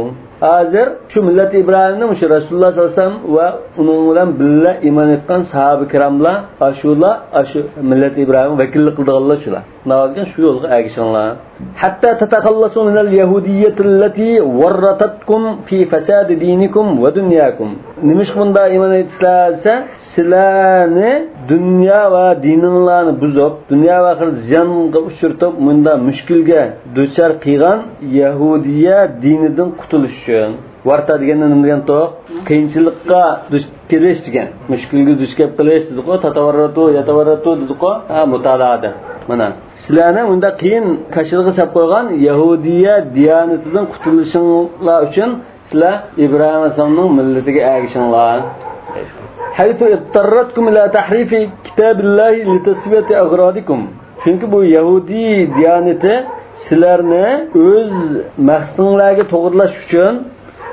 ھازىر شۇ مىللەت ئىبراھىمنىڭ شۇ رەسۇلۇللا سەللەللاھۇ ئەلەيھى ۋەسەللەم ۋە ئۇنىڭ بىلەن بىللە ئىمان ئېيتقان ساھابە كىراملار ئاشۇلار، ئاشۇ مىللەت ئىبراھىمغا ۋەكىللىك قىلىدىغانلار شۇلار. ناۋادا شۇ يولغا ئەگىشىڭلار. حتى تتخلصوا من اليهودية التي ورطتكم في فساد دينكم ودنياكم. نېمىشقا بۇنداق ئىمان ئېيتىسىلەر دېسە، سىلەرنى دۇنيا ۋە دىنىڭلارنى بۇزۇپ، دۇنيا ۋە ئاخىرەت زىيانغا ئۇچرىتىپ، مۇنداق مۈشكۈلگە دۇچار قىلغان يەھۇدىيە دىنىدىن قۇتۇلۇش ئۈچۈن. ۋارتا دېگەندە نېمە دېگەن توق؟ قىيىنچىلىققا دۇچ كېلىش دېگەن. مۈشكۈلگە دۇچ كېلىپ قېلىش دېدۇقۇ، تاتاۋارراتۇ، ياتاۋارراتۇ دېدۇقۇ، ھە، مۇتالىئادا. مانا، سىلەرنى مۇنداق قىيىن كاشىلىغا سەپ قويغان يەھۇدىيە دىيانىتىدىن قۇتۇلۇشۇڭلار ئۈچۈن سىلەر ئىبراھىم ئەلەيھىسسالامنىڭ مىللىتىگە ئەگىشىڭلار. حيث اضطرتكم إلى تحريف كتاب الله لتسوية أغراضكم. چۈنكى بۇ يەھۇدىي دىيانىتى سىلەرنى ئۆز مەقسىتىڭلارغا توغرىلاش ئۈچۈن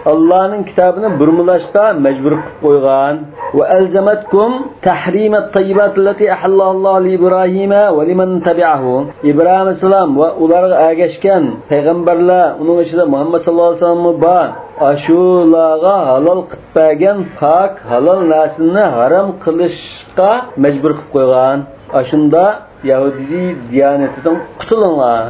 ئاللانىڭ كىتابىنى بۇرمىلاشقا مەجبۇر قىلىپ قويغان. وألزمتكم تحريم الطيبات التي أحلها الله لإبراهيم ولمن تبعه. ئىبراھىم ئەلەيھىسسالام ۋە ئۇلارغا ئەگەشكەن پەيغەمبەرلەر، ئۇنىڭ ئىچىدە مۇھەممەد ساللاللاھۇ ئەلەيھى ۋەسەللەممۇ بار، ئاشۇلارغا ھالال قىلىپ بەرگەن پاك، ھالال نەرسىنى ھارام قىلىشقا مەجبۇر قىلىپ قويغان. ئاشۇنداق يەھۇدىي دىيانىتىدىن قۇتۇلۇڭلار.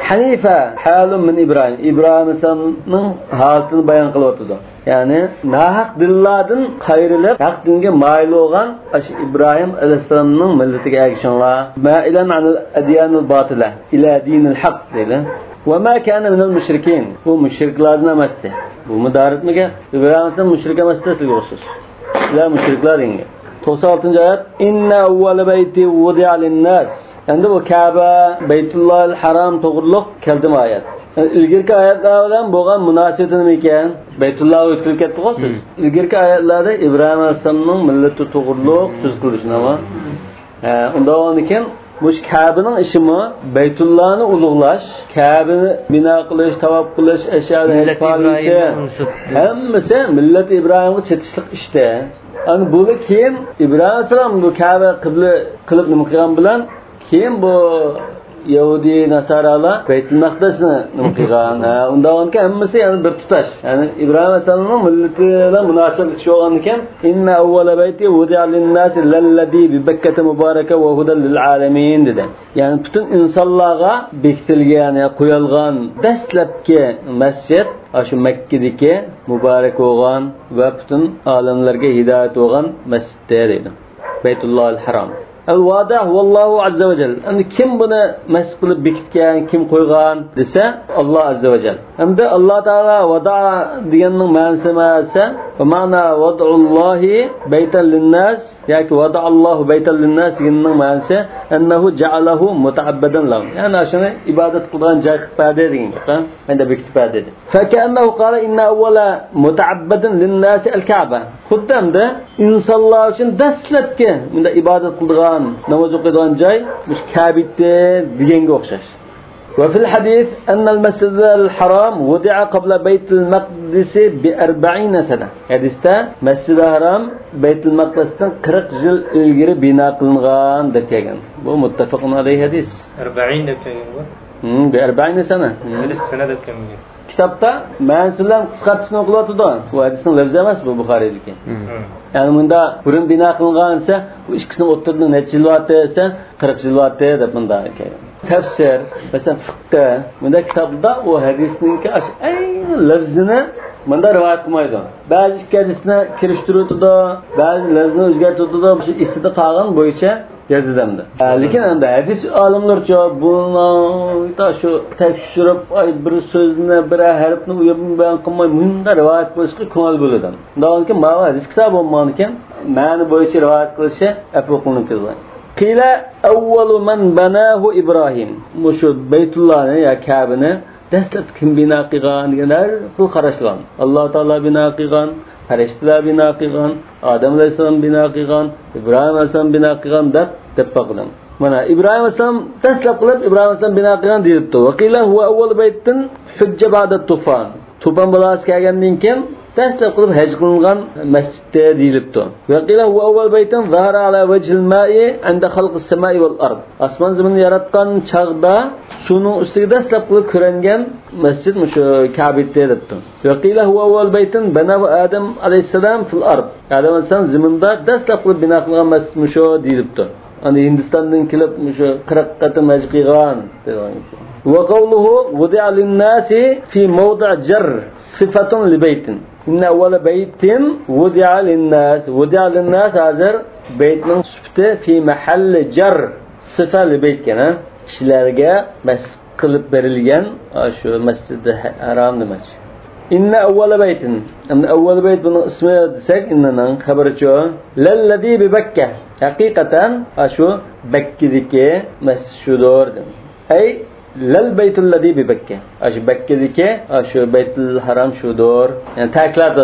ھەنىفە، ھالۇن مىن ئىبراھىم. ئىبراھىم ئەلەيھىسسالامنىڭ ھالىتىنى بايان قىلىۋاتىدۇ. يەنى ناھەق دىنلاردىن قايرىلىپ، ھەق دىنگە مايىل بولغان ئاشۇ ئىبراھىم ئەلەيھىسسالامنىڭ مىللىتىگە ئەگىشىڭلار. مائىلەن ئەنىل ئەديانىل باتىلە ئىلە دىنىل ھەق دەيدۇ. ۋە ما كانە مىنەل مۇشرىكىن. ئۇ مۇشرىكلاردىن ئەمەستى. بۇمۇ دارىتمۇ گەپ. ئىبراھىم ئەلەيھىسسالام مۇشرىك ئەمەستى، سىزگە ئوخشاش. سىلەر مۇشرىكلار دېگەن گەپ. توقسان ئالتىنچى ئايەت. ئىننە ئەۋۋەلە بەيتى ۋۇدىئە لىنناس. ئەمدى بۇ كەبە، بەيتۇللاھىل ھارام توغرۇلۇق كەلدىمۇ ئايەت؟ ئىلگىرىكى ئايەتلەر بىلەن بولغان مۇناسىۋىتى نېمە ئىكەن؟ بەيتۇللاغا ئۆتكىلى كەتتىغۇ سۆز. مم. ئىلگىرىكى ئايەتلەردە ئىبراھىم ئەلەيھىسسالامنىڭ مىللىتى توغرۇلۇق سۆز قىلدى، شۇنداقمۇ؟ ھە، ئۇنداق بولغاندىكىن مۇشۇ كەبىنىڭ ئىشىمۇ، بەيتۇللانى ئۇلۇغلاش، كەبىنى بىنا قىلىش، تاۋاپ قىلىش، ئەشيادىن ھەج پائالىيىتى، ھەممىسى مىللەت ئىبراھىمغا چېتىشلىق ئىشتى. ئەنە بۇنى كېيىن ئىبراھىم ئەلەيھىسسالام بۇ كەبە قىبلە قىلىپ نېمە قىلغان بىلەن، كېيىن بۇ يەھۇدىي ناسارالار بەيتۇل مەقدىسنى نېمە قىلغان؟ ھە، ئۇنداق بولغانكەن ھەممىسى يەنى بىر تۇتاش. يەنى ئىبراھىم ئەلەيھىسسالامنىڭ مىللىتى بىلەن مۇناسىۋەتلىك ئىش بولغاندىكىن، إن أول بيت وضع للناس للذي ببكة مباركا وهدى للعالمين دېدى. يەنى پۈتۈن ئىنسانلارغا بېكىتىلگەن، يەنى قويۇلغان دەسلەپكى مەسچىت، ئاشۇ مەككىدىكى مۇبارەك بولغان ۋە پۈتۈن ئالەملەرگە ھىدايەت بولغان مەسچىتتە دەيدۇ. بەيتۇللاھىل ھارام. الواضع هو الله عز وجل. ئەمدى كىم بۇنى مەسچىت قىلىپ بېكىتكەن، كىم قويغان دېسە، ئاللا ئەززە ۋە جەل. ئەمدى ئاللا تائالا ۋادا دېگەننىڭ مەنىسى نېمە دېسە، ومعنى وضع الله بيتا للناس ياكى وضع الله بيتا للناس دېگەننىڭ مەنىسى أنه جعله متعبدا لهم. يەنى شۇنى ئىبادەت قىلىدىغان جاي قىلىپ بەردى دېگەن گەپ. مەندە بېكىتىپ بەردى دېدى. فكأنه قال إن أول متعبد للناس الكعبة. خۇددى ئەمدى ئىنسانلار ئۈچۈن دەسلەپكى مۇنداق ئىبادەت قىلىدىغان، ناماز ئوقۇيدىغان جاي مۇشۇ كەبە ئىدى دېگەنگە ئوخشاش. وفي الحديث أن المسجد الحرام وضع قبل بيت المقدس بأربعين سنة. ھەدىستە مەسجىدى ھارام بەيتۇل مەقدىستىن قىرىق يىل ئىلگىرى بىنا قىلىنغان دەپ كەلگەن. بۇ مۇتتەپەقۇن ئەلەيھى ھەدىس. ئەربەئىن دەپ كەلگەن بۇ. ھىم، بىئەربەئىنە سەنە. ھىم. ھەدىس سەنە دەپ كەلمىگەن. كىتابتا مەنىسى بىلەن قىسقارتىشنى قىلىۋاتىدۇ. بۇ ھەدىسنىڭ لەپزى ئەمەس بۇ بۇخارىيدىكى. ھىم. يەنى مۇندا بۇرۇن بىنا قىلىنغان دېسە، بۇ ئىككىسىنىڭ ئوتتۇرىدا نەچچە يىل بارتى دېسە، قىرىق يىل بارتى دەپ مۇندا. تەپسىر، مەسىلەن، فىقتە، مۇنداق كىتابدا ئۇ ھەدىسنىڭكى ئاشۇ ئەينى لەپزىنى مۇندا رىۋايەت قىلمايدۇ. بەزى ئىككى ھەدىسنى كىرىشتۈرۈۋېتىدۇ، بەزى لەپزىنى ئۆزگەرتىۋېتىدۇ. شۇ ئېسىدە قالغان بويىچە يازىدۇ ئەمدى. ھە، لېكىن ئەمدى ھەدىس ئالىملىرىچۇ بۇنى شۇ تەكشۈرۈپ، ئاي، بىر سۆزنى، بىر ھەرپنى ئۇيۇرما بەيان قىلماي، مۇنداق رىۋايەت قىلىشقا كۆڭۈل بۆلىدۇ. شۇنداقكەن، ماۋۇ ھەدىس كىتابى بولمىغانىكەن، مەنە بويىچە رىۋايەت قىلىشى ئەپۇ قىلىنىپ كېلىدۇ. قىلە ئەۋۋەلۇ مەن بەناھۇ ئىبراھىم. مۇشۇ بەيتۇللانى يا كەبىنى دەسلەپ كىم بىنا قىلغان دېگەن ھەر خىل قاراشلار. ئاللا تائالا بىنا قىلغان، پەرىشتىلەر بىنا قىلغان، ئادەم ئەلەيھىسسالام بىنا قىلغان، ئىبراھىم ئەلەيھىسسالام بىنا قىلغان دەپ دەپ باقىدۇ. مانا ئىبراھىم ئەلەيھىسسالام دەسلەپ قىلىپ ئىبراھىم ئەلەيھىسسالام بىنا قىلغان دېيىلىپتۇ. ۋە قىلە ھۇۋە ئەۋۋەلۇ بەيتىن ھۇججە بەئدە تۇفان. توپان بالاسى كەلگەندىن كېيىن دەسلەپ قىلىپ ھەج قىلىنغان مەسچىتتە دېيىلىپتۇ. ۋە قىلە ھۇۋە ئەۋۋەلۇ بەيتىن زەھەرە ئەلا ۋەجھىل مائى ئەندە خەلقىس سەمائى ۋەل ئەرد. ئاسمان زېمىننى ياراتقان چاغدا سۇنىڭ ئۈستىگە دەسلەپ قىلىپ كۆرۈنگەن مەسچىت مۇشۇ كەبە ئىدى دەپتۇ. ۋە قىلە ھۇۋە ئەۋۋەلۇ بەيتىن بەناھۇ ئادەم ئەلەيھىسسالام فىل ئەرد. ئادەم ئەلەيھىسسالام زېمىندا دەسلەپ قىلىپ بىنا قىلغان مەسچىت مۇشۇ دېيىلىپتۇ. ئەنە ھىندىستاندىن كېلىپ مۇشۇ قىرىق قېتىم ھەج قىلغان دېگەن. ۋە قەۋلۇھۇ ۋۇدىئە لىنناسى فى مەۋدىئ جەر سىفەتۇن لىبەيتىن. ئىننە ئەۋۋەلە بەيتىن ۋۇدىئە لىنناس. ۋۇدىئە لىنناس ھازىر بەيتنىڭ سۈپىتى فى مەھەللى جەر سىفە لىبەيت ئىكەن، ھە؟ كىشىلەرگە مەس قىلىپ بېرىلگەن، ئاشۇ مەسجىدى ھە-، ھارام دېمەكچى. ئىننە ئەۋۋەلە بەيتىن. ئەمدى ئەۋۋەلە بەيت بۇنىڭ ئىسمى دېسەك، ئىننىنىڭ خەبىرىچۇ؟ لەللەزى بىبەككە. ھەقىقەتەن ئاشۇ بەككىدىكى مەسچىت شۇدۇر دېدى. ئەي لەل بەيتۇللەزى بىبەككە. ئاشۇ بەككىدىكى ئاشۇ بەيتۇل ھارام شۇدۇر. يەنى تەكىتلەپ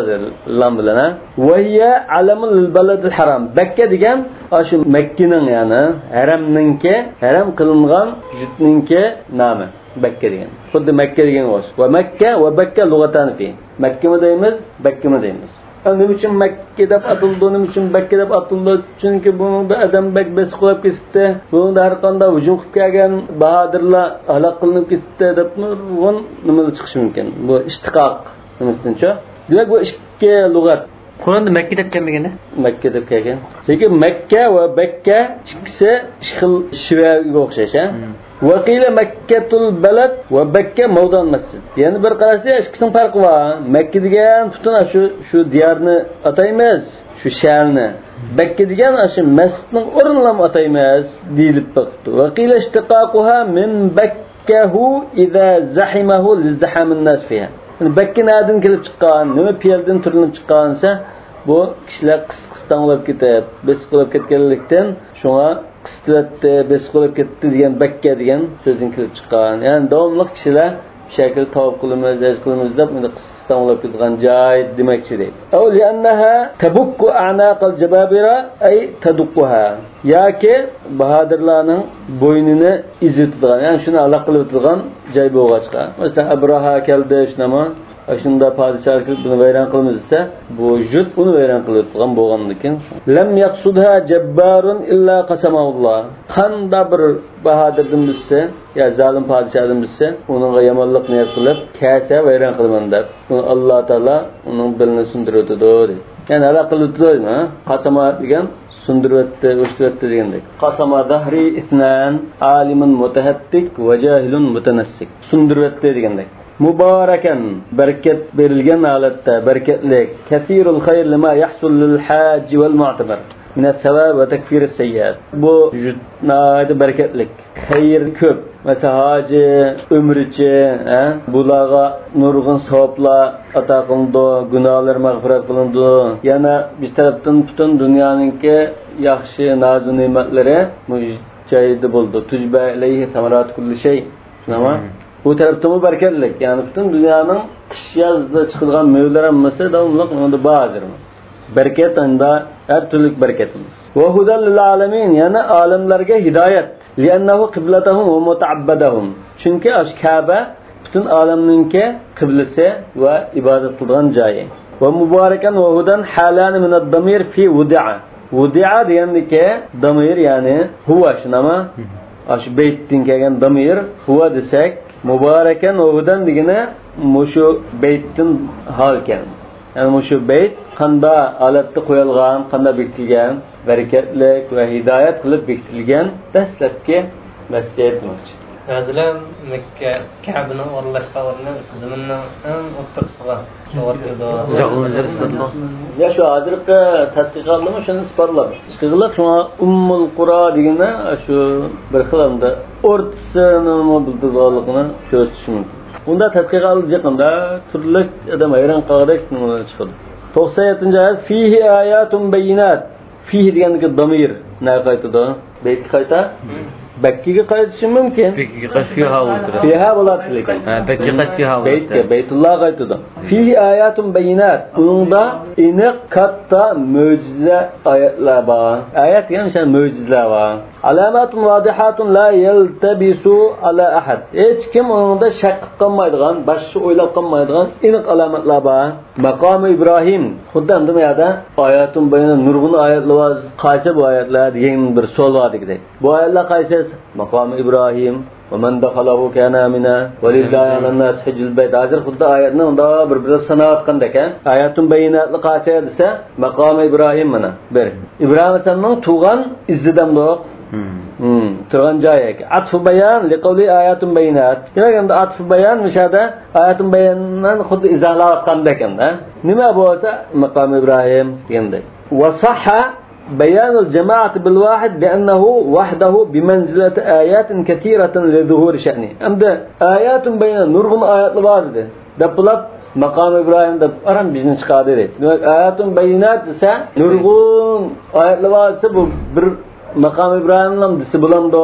لام بىلەن، ھە. ۋەھىيە ئەلەمۇن لىل بەلەدىل ھارام. بەككە دېگەن ئاشۇ مەككىنىڭ، يەنى ھەرەمنىڭكى، ھەرەم قىلىنغان يۇرتنىڭكى نامى. بەككە دېگەن. خۇددى مەككە دېگەن ئوخشاش. ۋە مەككە ۋە بەككە لۇغەتانى فى. مەككىمۇ دەيمىز، بەككىمۇ دەيمىز. ئە، نېمە ئۈچۈن مەككە دەپ ئاتىلىدۇ، نېمە ئۈچۈن بەككە دەپ ئاتىلىدۇ؟ چۈنكى بۇنىڭدا ئادەم بەك بېسىق بولۇپ كېتىپتۇ. بۇنىڭدا ھەر قانداق ھۇجۇم قىلىپ كەلگەن باھادىرلار ھالاك قىلىنىپ كېتىپتۇ دەپ نۇرغۇن نېمىلەر چىقىشى مۇمكىن. بۇ ئىشتىقاق نېمىسىدىنچۇ. دېمەك، بۇ ئىككى لۇغەت. قۇرئاندا مەككە دەپ كەلمىگەن. مەككە دەپ كەلگەن. چۈنكى مەككە ۋە بەككە ئىككىسى ئىككى خىل شىۋەگە ئوخشاش، ھە؟ مم. ۋەقىلە مەككەتۇل بەلەد ۋە بەككە مەۋدۇئەل مەسجىد. يەنە بىر قاراشتا ئىككىسىنىڭ پەرقى بار. مەككە دېگەن پۈتۈن شۇ، شۇ دىيارنى ئاتايمىز، شۇ شەھەرنى. بەككە دېگەن شۇ مەسچىتنىڭ ئورنىنىلا ئاتايمىز دېيىلىپ بېقىپتۇ. ۋەقىلە ئىشتىقاقۇھا مىن بەك كەھۇ ئىزا زەھىمەھۇ لىزدىھامىن ناس فىھا. يەنى بەككە نەدىن كېلىپ چىققان، نېمە پېئىلدىن تۈرلىنىپ چىققان دېسە، بۇ كىشىلەر قىس-، قىستاڭ بولۇپ كېتىپ، بېسىق بولۇپ كەتكەنلىكتىن، شۇڭا قىستىۋەتتى، بېسىق بولۇپ كەتتى دېگەن بەككە دېگەن سۆزدىن كېلىپ چىققان. يەنى داۋاملىق كىشىلەر شەكىل تاۋاپ قىلىمىز، ھەج قىلىمىز دەپ، ئۇنى قىس-، قىستاڭ بولۇپ كېتىدىغان جاي دېمەكچى دەيدۇ. ئەۋ لىئەننەھا تەبۇككۇ ئەناقەل جەبابىرە ئەي تەدۇققۇھا. ياكى باھادىرلارنىڭ بوينىنى ئېزىۋېتىدىغان، يەنى شۇنى ھالاك قىلىۋېتىدىغان جاي بولغاچقا. مەسىلەن، ئەبرەھە كەلدى، شۇنداقمۇ؟ شۇنداق پادىشاھلىق قىلىپ بۇنى ۋەيران قىلىمىز دېسە، بۇ جۇت ئۇنى ۋەيران قىلىۋېتىدىغان بولغاندىكىن. لەم يەقسۇدھا جەببارۇن ئىللا قەسەمەھۇللا. قانداق بىر باھادىردىن بىرسى يا زالىم پادىشاھدىن بىرسى ئۇنىڭغا يامانلىق نىيەت قىلىپ، كەلسە ۋەيران قىلىمەن دەپ، ئۇنى ئاللا تائالا ئۇنىڭ بېلىنى سۇندۇرۇۋېتىدۇ، دەيدۇ. يەنى ھالاك قىلىۋېتىدۇ، ھە؟ قاساما دېگەن سۇندۇرۇۋەتتى، ئۇرۇشتۇرۇۋەتتى دېگەندەك. قاساما دەھرى ئىسنان، ئالىمۇن مۇتەھەتتىك ۋە جاھىلۇن مۇتەنەسسىك. سۇندۇرۇۋەتتى دېگەندەك. مۇبارەكەن، بەرىكەت بېرىلگەن ھالەتتە، بەرىكەتلىك. كەسىرۇل خەير لىما يەھسۇل لىل ھاججى ۋەل مۇئتەمىر مىنەس سەۋاب ۋە تەكفىرىس سەييئات. بۇ ناھايىتى بەرىكەتلىك. خەير كۆپ. مەسىلەن، ھاجى، ئۆمرىچى، ھە؟ بۇلارغا نۇرغۇن ساۋابلار ئاتا قىلىنىدۇ، گۇناھلىرى مەغپىرەت قىلىنىدۇ. يەنە بىر تەرەپتىن پۈتۈن دۇنيانىڭكى ياخشى نازۇ نېمەتلىرى مۇشۇ جايدا بولىدۇ. تۇجبە ئىلەيھى سەمەراتۇ كۇللى شەي. شۇنداقمۇ؟ مم. بۇ تەرەپتىنمۇ بەرىكەتلىك. يەنى پۈتۈن دۇنيانىڭ قىش يازدا چىقىدىغان مېۋىلىرى ھەممىسى داۋاملىق ئۇنىڭدا بار ھازىرمۇ. بەرىكەت ئاندا ھەر تۈرلۈك بەرىكەت. ۋە ھۇدەل لىل ئالەمىن، يەنى ئالەملەرگە ھىدايەت. لىئەننەھۇ قىبلەتەھۇم ۋە مۇتەئەببەدەھۇم. چۈنكى ئاشۇ كەبە پۈتۈن ئالەمنىڭكى قىبلىسى ۋە ئىبادەت قىلىدىغان جايى. ۋە مۇبارەكەن ۋە ھۇدەن ھالانى مىنەد دامىر فى ۋۇدىئە. ۋۇدىئە دېگەندىكى دامىر، يەنى ھۇۋە، شۇنداقمۇ؟ ئاشۇ بەيتتىن كەلگەن دامىر ھۇۋە دېسەك، مۇبارەكەن ۋە ھۇدەن دېگىنى مۇشۇ بەيتتىن ھالكەن. يەنى مۇشۇ بەيت قانداق ھالەتتە قويۇلغان، قانداق بېكىتىلگەن، بەرىكەتلىك ۋە ھىدايەت قىلىپ بېكىتىلگەن دەسلەپكى مەسچىت دېمەكچى. ھازىرلا مەككە كەبىنىڭ ئورۇنلاشقان ئورنى زېمىننىڭ ئەڭ ئوتتۇرىسىغا توغرا كېلىدۇ. يا، شۇ ھازىرقى تەتقىقاتلارمۇ شۇنى ئىسپاتلاپ. ئىشقىلىق، شۇڭا ئۇممۇل قۇرا دېگىنى شۇ بىر خىل ئەمدى ئورتىسىنىمۇ بىلدۈرىدىغانلىقىنى كۆرسىتىشى مۇمكىن. ئۇنداق تەتقىقات جىقىندا تۈرلۈك ئادەم ھەيران قالغۇدەك نېمىلەر چىقىدۇ. توقسان يەتتىنچى ئايەت، فىھى ئاياتۇن بەييىنات. فىھى دېگەندىكى دامىر نەگە قايتىدۇ؟ بەيتكە قايتا؟ بەككىگە قايتىشى مۇمكىن. بەككىگە قايتىش، فىھا بولىدۇ. فىھا بولاتتى لېكىن. ھە، بەككىگە قايتىش، فىھا بولاتتى. بەيتكە، بەيتۇللاغا قايتىدۇ. فىھى ئاياتۇن بەييىنات. ئۇنىڭدا ئېنىق، كاتتا مۆجىزە ئايەتلەر بار. ئايەت دېگەن شۇ مۆجىزىلەر بار. ئالاماتۇن ۋادىھاتۇن لا يەلتەبىسۇ ئالا ئەھەد. ھېچكىم ئۇنىڭدا شەك قىلىپ قالمايدىغان، باشقىچە ئويلاپ قالمايدىغان ئېنىق ئالامەتلەر بار. ماقامى ئىبراھىم. خۇددى ئەمدى بۇ يەردە ئاياتۇن بەييىنات، نۇرغۇن ئايەتلەر بار، قايسى بۇ ئايەتلەر دېگەن بىر سوئال بار دېگۈدەك. بۇ ئايەتلەر قايسى؟ ماقامى ئىبراھىم، ۋە مەن دەخەلەھۇ كانە ئامىنا، ۋە لىللاھى ئالەنناس ھەججۇل بەيت. ھازىر خۇددى ئايەتنى ئۇنداق بىر-بىرلەپ ساناۋاتقاندەك، ھە؟ ئاياتۇن بەييىناتلىق قايسى دېسە، ماقامى ئىبراھىم مانا. بىر. ئىبراھىم ئەلەيھىسسالامنىڭ تۇغقان ئىزى دەمدۇق. مم. مم. تۇرغان جايى. ئاتفۇ بايان لىقەۋلى ئاياتۇن بەييىنات. دېمەك، ئەمدى ئاتفۇ بايان مۇشۇ يەردە ئاياتۇن بەييىناتنى خۇددى ئىزاھلاۋاتقاندەك ئەمدى. نېمە بولسا، ماقامى ئىبراھىم دېگەندەك. ۋە سەھھە بەيانۇل جەمائەتى بىل ۋاھىد بىئەننەھۇ ۋەھدەھۇ بىمەنزىلەتى ئاياتىن كەسىرەتىن لىزۇھۇرى شەئنى. ئەمدى ئاياتۇن بەييىنات، نۇرغۇن ئايەتلەر بار دېدى. دەپ بولۇپ، ماقام ئىبراھىم دەپ ئاران بىزنى چىقاردى دەيدۇ. دېمەك، ئاياتۇن بەييىنات دېسە، نۇرغۇن ئايەتلەر بار دېسە، بۇ بىر ماقام ئىبراھىملا دېسە بولامدۇ؟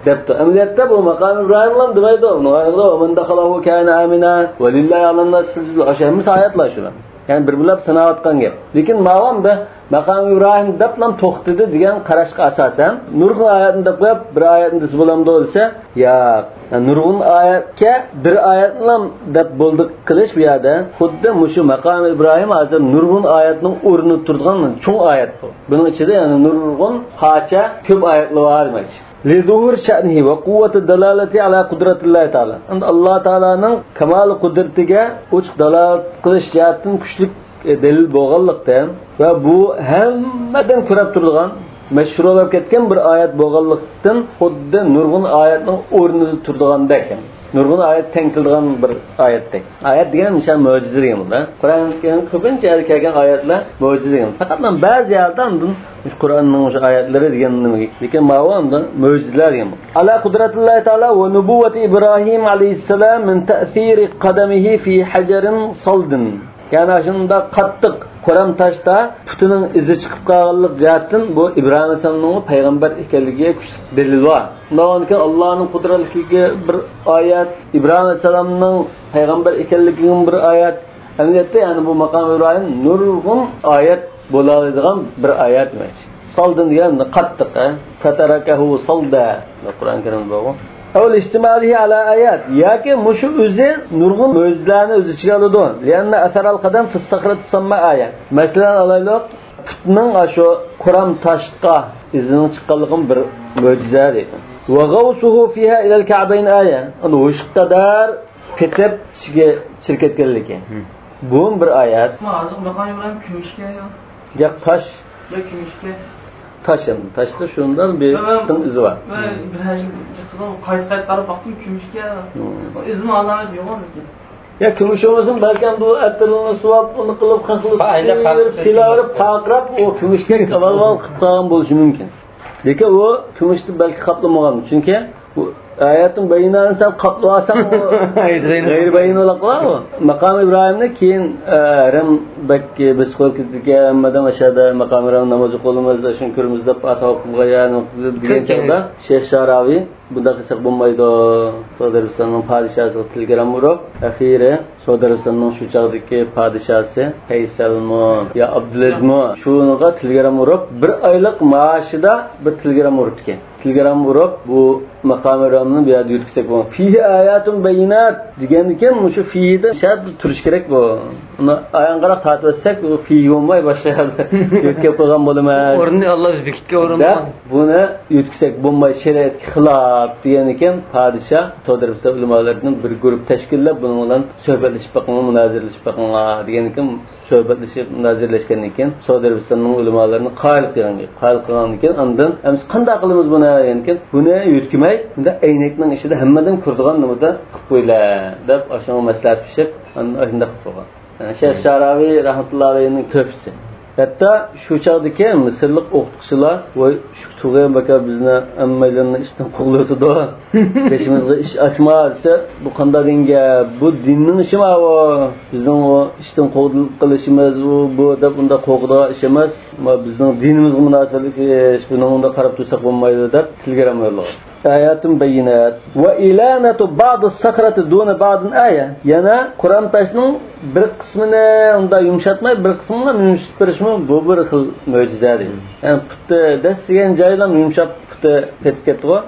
دەپتۇ. ئەمەلىيەتتە بۇ ماقام ئىبراھىملا دېمەيدۇ. نۇ ئايەتلەر، ۋە مەن دەخەلەھۇ كانە ئامىنا، ۋە لىللاھى ئالەنناس ھەججۇل، ئاشۇ ھەممىسى ئايەتلەر شۇلار. يەنى بىر-بىرلەپ ساناۋاتقان گەپ. لېكىن ماۋۇ ئەمدى ماقام ئىبراھىم دەپلا توختىدى دېگەن قاراشقا ئاساسەن، نۇرغۇن ئايەتنى دەپ قويۇپ، بىر ئايەتنى دېسە بولامدۇ دېسە، ياق. يەنى نۇرغۇن ئايەتكە بىر ئايەتنىلا دەپ بولدى قىلىش بۇ يەردە خۇددى مۇشۇ ماقام ئىبراھىم ھازىر نۇرغۇن ئايەتنىڭ ئورنىدا تۇرىدىغان چوڭ ئايەت بۇ. بۇنىڭ ئىچىدە يەنى نۇرغۇن پارچە، كۆپ ئايەتلەر بار دېمەكچى. لىزۇھۇر شەئنىھى ۋە قۇۋۋەتى دالالەتى ئالا قۇدرەتىللاھى تائالا. ئەمدى ئاللا تائالانىڭ كامال قۇدرىتىگە ئوچۇق دالالەت قىلىش جەھەتتىن كۈچلۈك دەلىل بولغانلىقتىن ۋە بۇ ھەممىدىن كۆرۈپ تۇرىدىغان، مەشھۇر بولۇپ كەتكەن بىر ئايەت بولغانلىقتىن، خۇددى نۇرغۇن ئايەتنىڭ ئورنىدا تۇرىدىغاندەك، نۇرغۇن ئايەت تەڭ كېلىدىغان بىر ئايەتتەك. ئايەت دېگەن مىسال مۆجىزە دېگەن بولىدۇ. قۇرئان كەرىم كۆپىنچە يەردە كەلگەن ئايەتلەر مۆجىزە دېگەن. پەقەتلا بەزى يەردە ئاندىن مۇشۇ قۇرئاننىڭ مۇشۇ ئايەتلىرى دېگەن نېمىگە، لېكىن ماۋۇ ئاندىن مۆجىزىلەر دېگەن بولىدۇ. على قدرة الله تعالى ونبوة إبراهيم عليه السلام من تأثير قدمه في حجر صلد. يەنى شۇنداق قاتتىق قورام تاشتا پۇتىنىڭ ئىزى چىقىپ قالغانلىق جەھەتتىن بۇ ئىبراھىم ئەلەيھىسسالامنىڭ پەيغەمبەر ئىكەنلىكىگە كۈچلۈك دەلىل بار. شۇنداق بولغاندىكىن، ئاللانىڭ قۇدرەتلىكىگە بىر ئايەت، ئىبراھىم ئەلەيھىسسالامنىڭ پەيغەمبەر ئىكەنلىكىگە بىر ئايەت. ئەمەلىيەتتە، يەنى بۇ ماقام ئىبراھىم نۇرغۇن ئايەت بولالايدىغان بىر ئايەت دېمەكچى. سالدىن دېگەن قاتتىق، ھە؟ فتركه صلدا. قۇرئان كەرىمدە بارغۇ. أو لاشتماله على آيات. ياكى مۇشۇ ئۆزى نۇرغۇن مۆجىزىلەرنى ئۆز ئىچىگە ئالىدۇ. لأن أثر القدم في الصخرة تسمى آية. مەسىلەن ئالايلۇق، پۇتنىڭ ئاشۇ قورام تاشقا ئىزىنىڭ چىققانلىقىمۇ بىر مۆجىزە دەيدۇ. وغوصه فيها إلى الكعبين آية. ئۇنى ھوشقا قەدەر پېتىپ ئىچىگە چىرىپ كەتكەنلىكى. بۇمۇ بىر ئايەت. ئەمما ھازىرقى ماقام ئىبراھىم كۈمۈشكەن يا؟ ياق، تاش. يا كۈمۈشكەن. تاش ئەمدى. تاشتا شۇنداق بىر مەن، مەن، ئىزى بار. مەن بىر ھەر يىل قايتا قايتا قاراپ باقتىم، كۈمۈشكەن. ئىزىنىڭ ئالامىتى يوق ئەمدى. يا كۈمۈش بولمىسۇن، بەلكى ئەمدى ئۇ ئەتىرىنى سۇۋاپ، ئۇنى قىلىپ، خەقنى سىلاۋېرىپ، پارقىراپ، ئۇ كۈمۈشكەن ئاۋۋال قىلىپ قالغان بولۇشى مۇمكىن. لېكىن ئۇ كۈمۈشنى بەلكى قاپلىمىغان. چۈنكى بۇ ئايەتنىڭ بەيىناتىنى سەن قاپلىۋالساڭ، ئۇ غەيرىي بەيىن بولاپ قالار ئۇ. ماقام ئىبراھىمنى كېيىن، ئە، ھەرەم بەك بېسىق بولۇپ كېتىدىكەن، ھەممە ئادەم ئاشۇ يەردە ماقام ئىبراھىم ناماز ئوقۇۋالىمىز، شۇنى كۆرىمىز دەپ ئاتاۋ قىلغان يەرنى دېگەن چاغدا شەيخ شاراۋى بۇنداق قىلساق بولمايدۇ، سعۇدى ئەرەبىستاننىڭ پادىشاھىسىغا تېلېگرامما ئۇرۇپ، ئەخىرى سعۇدى ئەرەبىستاننىڭ شۇ چاغدىكى پادىشاھسى پەيسەلمۇ يا ئابدۇلئەزىزمۇ، شۇنىڭغا تېلېگرامما ئۇرۇپ، بىر ئايلىق مائاشىدا بىر تېلېگرامما ئۇرۇپتىكەن. تېلېگرامما ئۇرۇپ، بۇ ماقام ئىبراھىمنى بۇ يەردە يۆتكىسەك بولمايدۇ. فيه آيات بينات دېگەندىكىن، مۇشۇ فيهدا شەرت تۇرۇشى كېرەك بۇ. ئۇنى ئاياغقا قاراپ تارتىۋەتسەك، ئۇ فيه بولماي باشقا يەردە يۆتكەپ قويغان بولىمىز. ئورنىنى ئاللا ئۆزى بېكىتكەن ئورۇن دەپ، بۇنى يۆتكىسەك بولماي، شەرىئەتكە خىلاپ دېگەنىكەن، پادىشاھ سعۇدى ئەرەبىستان ئۆلىمالىرىدىن بىر گۇرۇپ تەشكىللەپ، بۇنىڭ بىلەن سۆھبەتلىشىپ بېقىڭلار، مۇنازىرىلىشىپ بېقىڭلار دېگەنىكەن، سۆھبەتلىشىپ، مۇنازىرىلەشكەندىن كېيىن، سعۇدى ئەرەبىستاننىڭ ئۆلىمالىرىنى قايىل قىلغان گەپ. قايىل قىلغاندىن كېيىن، ئاندىن، ئەمىسە قانداق قىلىمىز بۇنى دېگەنىكەن، بۇنى يۆتكىمەي، بۇنداق ئەينەكنىڭ ئىچىدە ھەممىدىن كۆرىدىغان نېمىدە قىلىپ قويىلە دەپ، ئاشۇنىڭغا مەسلىھەت پىشىپ، ئاندىن ئاشۇنداق قىلىپ قويغان. شەيخ شاراۋى رەھمەتۇللا ئەلەيھىنىڭ تۆھپىسى. ھەتتا شۇ چاغدىكى مىسىرلىق ئوقۇتقۇچىلار، ۋاي، شۇ تۇغيان بەكرى بىزنى ھەممەيلەننى ئىشتىن قوغلىۋېتىدۇ. بېشىمىزغا ئىش ئاچما دېسە، بۇ قانداق دېگەن گەپ؟ بۇ دىننىڭ ئىشىمۇ بۇ؟ بىزنىڭ ئۇ ئىشتىن قوغلىنىشىمىز، ئۇ، بۇ دەپ ئۇنداق قورقىدىغان ئىش ئەمەس. ما بىزنىڭ دىنىمىزغا مۇناسىۋەتلىك ئىش، بۇنىڭغا ئۇنداق قاراپ تۇرساق بولمايدۇ دەپ تېلېگرامما يوللىغان. آيات بينات وإلانة بعض الصخرة دون بعض آية. يەنە قورام تاشنىڭ بىر قىسمىنى ئۇنداق يۇمشاتماي، بىر قىسمىنى يۇمشىتىپ بېرىشمۇ بۇ بىر خىل مۆجىزە دەيدۇ. يەنى پۇتى دەسسىگەن جايلا يۇمشاپ پۇتى پېتىپ كەتتىغۇ.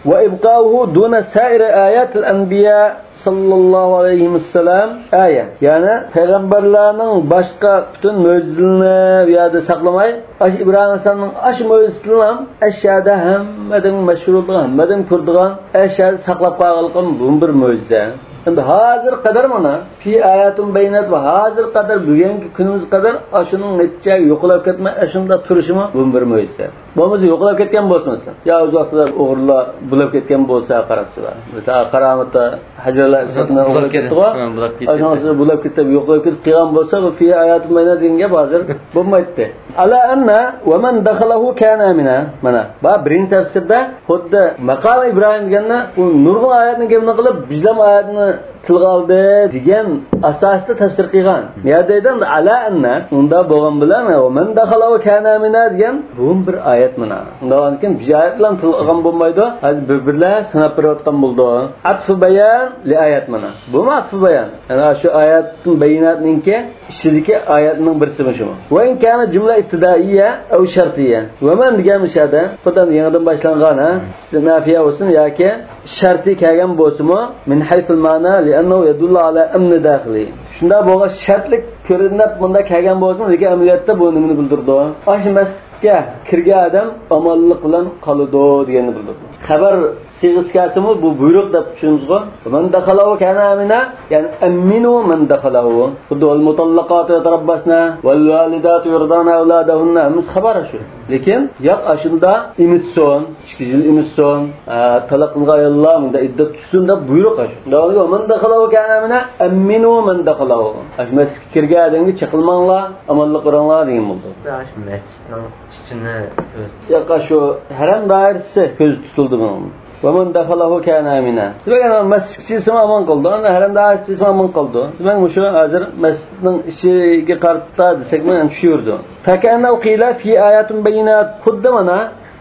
وإبقاؤه دون سائر آيات الأنبياء صلى الله عليه وسلم آية. يەنى پەيغەمبەرلەرنىڭ باشقا پۈتۈن مۆجىزىلىرىنى بۇ يەردە ساقلىماي، ئاشۇ ئىبراھىم ئەلەيھىسسالامنىڭ ئاشۇ مۆجىزىسىنىلا ئەشيادا ھەممىدىن مەشھۇر بولىدىغان، ھەممىدىن كۆرىدىغان ئەشيادا ساقلاپ قالغانلىقىمۇ بۇمۇ بىر مۆجىزە. ئەمدى ھازىرغا قەدەر مانا، في آيات بينات، ھازىرغا قەدەر، بۈگۈنكى كۈنىمىزگە قەدەر ئاشۇنىڭ نەچچە يوقىلاپ كەتمەي، ئاشۇنداق تۇرۇشىمۇ بۇمۇ بىر مۆجىزە. بولمىسا يوقىلاپ كەتكەن بولسا مەسىلەن. يا ئۆز ۋاقتىدا ئوغرىلار بۇلاپ كەتكەن بولسا قاراقچىلار. مىسال، قاراماتتا ھەجەرلەر ئىسپاتىنى ئوغرىلاپ كەتتىغۇ. بۇلاپ كەتتى. ئاشۇنىڭ ئۈستىدە بۇلاپ كېتىپ، يوقىلاپ كېتىپ قالغان بولسا، بۇ في آيات بينات دېگەن گەپ ھازىر بولمايتتى. على أن ومن دخله كان آمنا. مانا، بۇ بىرىنچى تەپسىردە خۇددى ماقام ئىبراھىم دېگەندە، ئۇ نۇرغۇن ئايەتنىڭ گېپىنى قىلىپ، بىزلەم ئايەتنى تىلغا ئالدى دېگەن ئاساستا تەپسىر قىلغان. يا دەيدۇ، على أن، ئۇنداق بولغان بىلەن، ومن دخله كان آمنا دېگەن بۇمۇ بىر ئايەت مانا. ئۇنداق بولغاندىكىن بىر ئايەت بىلەن تىلغا ئالغان بولمايدۇ. ھازىر بىر-بىرلەپ ساناپ بېرىۋاتقان بولىدۇ. عطف بيان لآيات مانا. بۇمۇ عطف بيان. يەنى شۇ ئايەتتىن بيناتنىڭكى ئىچىدىكى ئايەتنىڭ بىرسىمۇ شۇمۇ؟ وإن كان جملة ابتدائية أو شرطية. ومن دېگەن مۇشۇ يەردە، خۇددى يېڭىدىن باشلانغان، ھە؟ ئىستىنافىيە بولسۇن ياكى شەرتى كەلگەن بولسىمۇ، من حيث المعنى لأنه يدل على أمن داخله. شۇنداق بولغاچ شەرتلىك كۆرۈنۈپ مۇنداق كەلگەن بولسىمۇ، لېكىن ئەمەلىيەتتە بۇ نېمىنى بىلدۈرىدۇ؟ ئاشۇ مەس-، مەسچىتكە كىرگەن ئادەم ئامانلىق بىلەن قالىدۇ دېگەننى بىلدۈردى. خەۋەر سىيغىسى كەلسىمۇ، بۇ بۇيرۇق دەپ چۈشىنىمىزغۇ. مەن دەخەلەھۇ كانە ئامىنا، يەنى ئەممىنۇ مەن دەخەلەھۇ. خۇددى ۋەل مۇتەللەقاتۇ يەتەرەببەسنە ۋەل ۋالىداتۇ يۇرزىئنە ئەۋلادەھۇننە، ھەممىسى خەۋەر شۇ. لېكىن ياق، ئاشۇندا ئېمىتسۇن، ئىككى يىل ئېمىتسۇن، ئە، تالاق قىلغان ئاياللار مۇندا ئىددەت تۇتسۇن دەپ بۇيرۇق ئاشۇ. مەن دەخەلەھۇ كانە ئامىنا ئەممىنۇ مەن دەخەلەھۇ. ئاشۇ مەسچىتكە كىرگەن ئادەمگە چېقىلماڭلار، ئامانلىق بېرىڭلار دېگەن بولدى. شۇ مەسچىتنىڭ ئىچىنى كۆز- ياق، شۇ ھەرەم دائىرىسى كۆز تۇتۇلدى بۇنىڭ. ۋەمەن دەخەلەھۇ كانە ئامىنا. دېمەك، ئەنە مەسچىتكە كىرسىمۇ ئامان قالىدۇ، ئەنە ھەرەم دائىرىسىگە كىرسىمۇ ئامان قالىدۇ. دېمەك، مۇشۇ ھازىر مەسچىتنىڭ ئىچىگە قارىتا دېسەكمۇ، يەنە چۈشۈۋېرىدۇ. فەكەئەننەھۇ قىلە فى ئاياتۇن بەييىنات. خۇددى مانا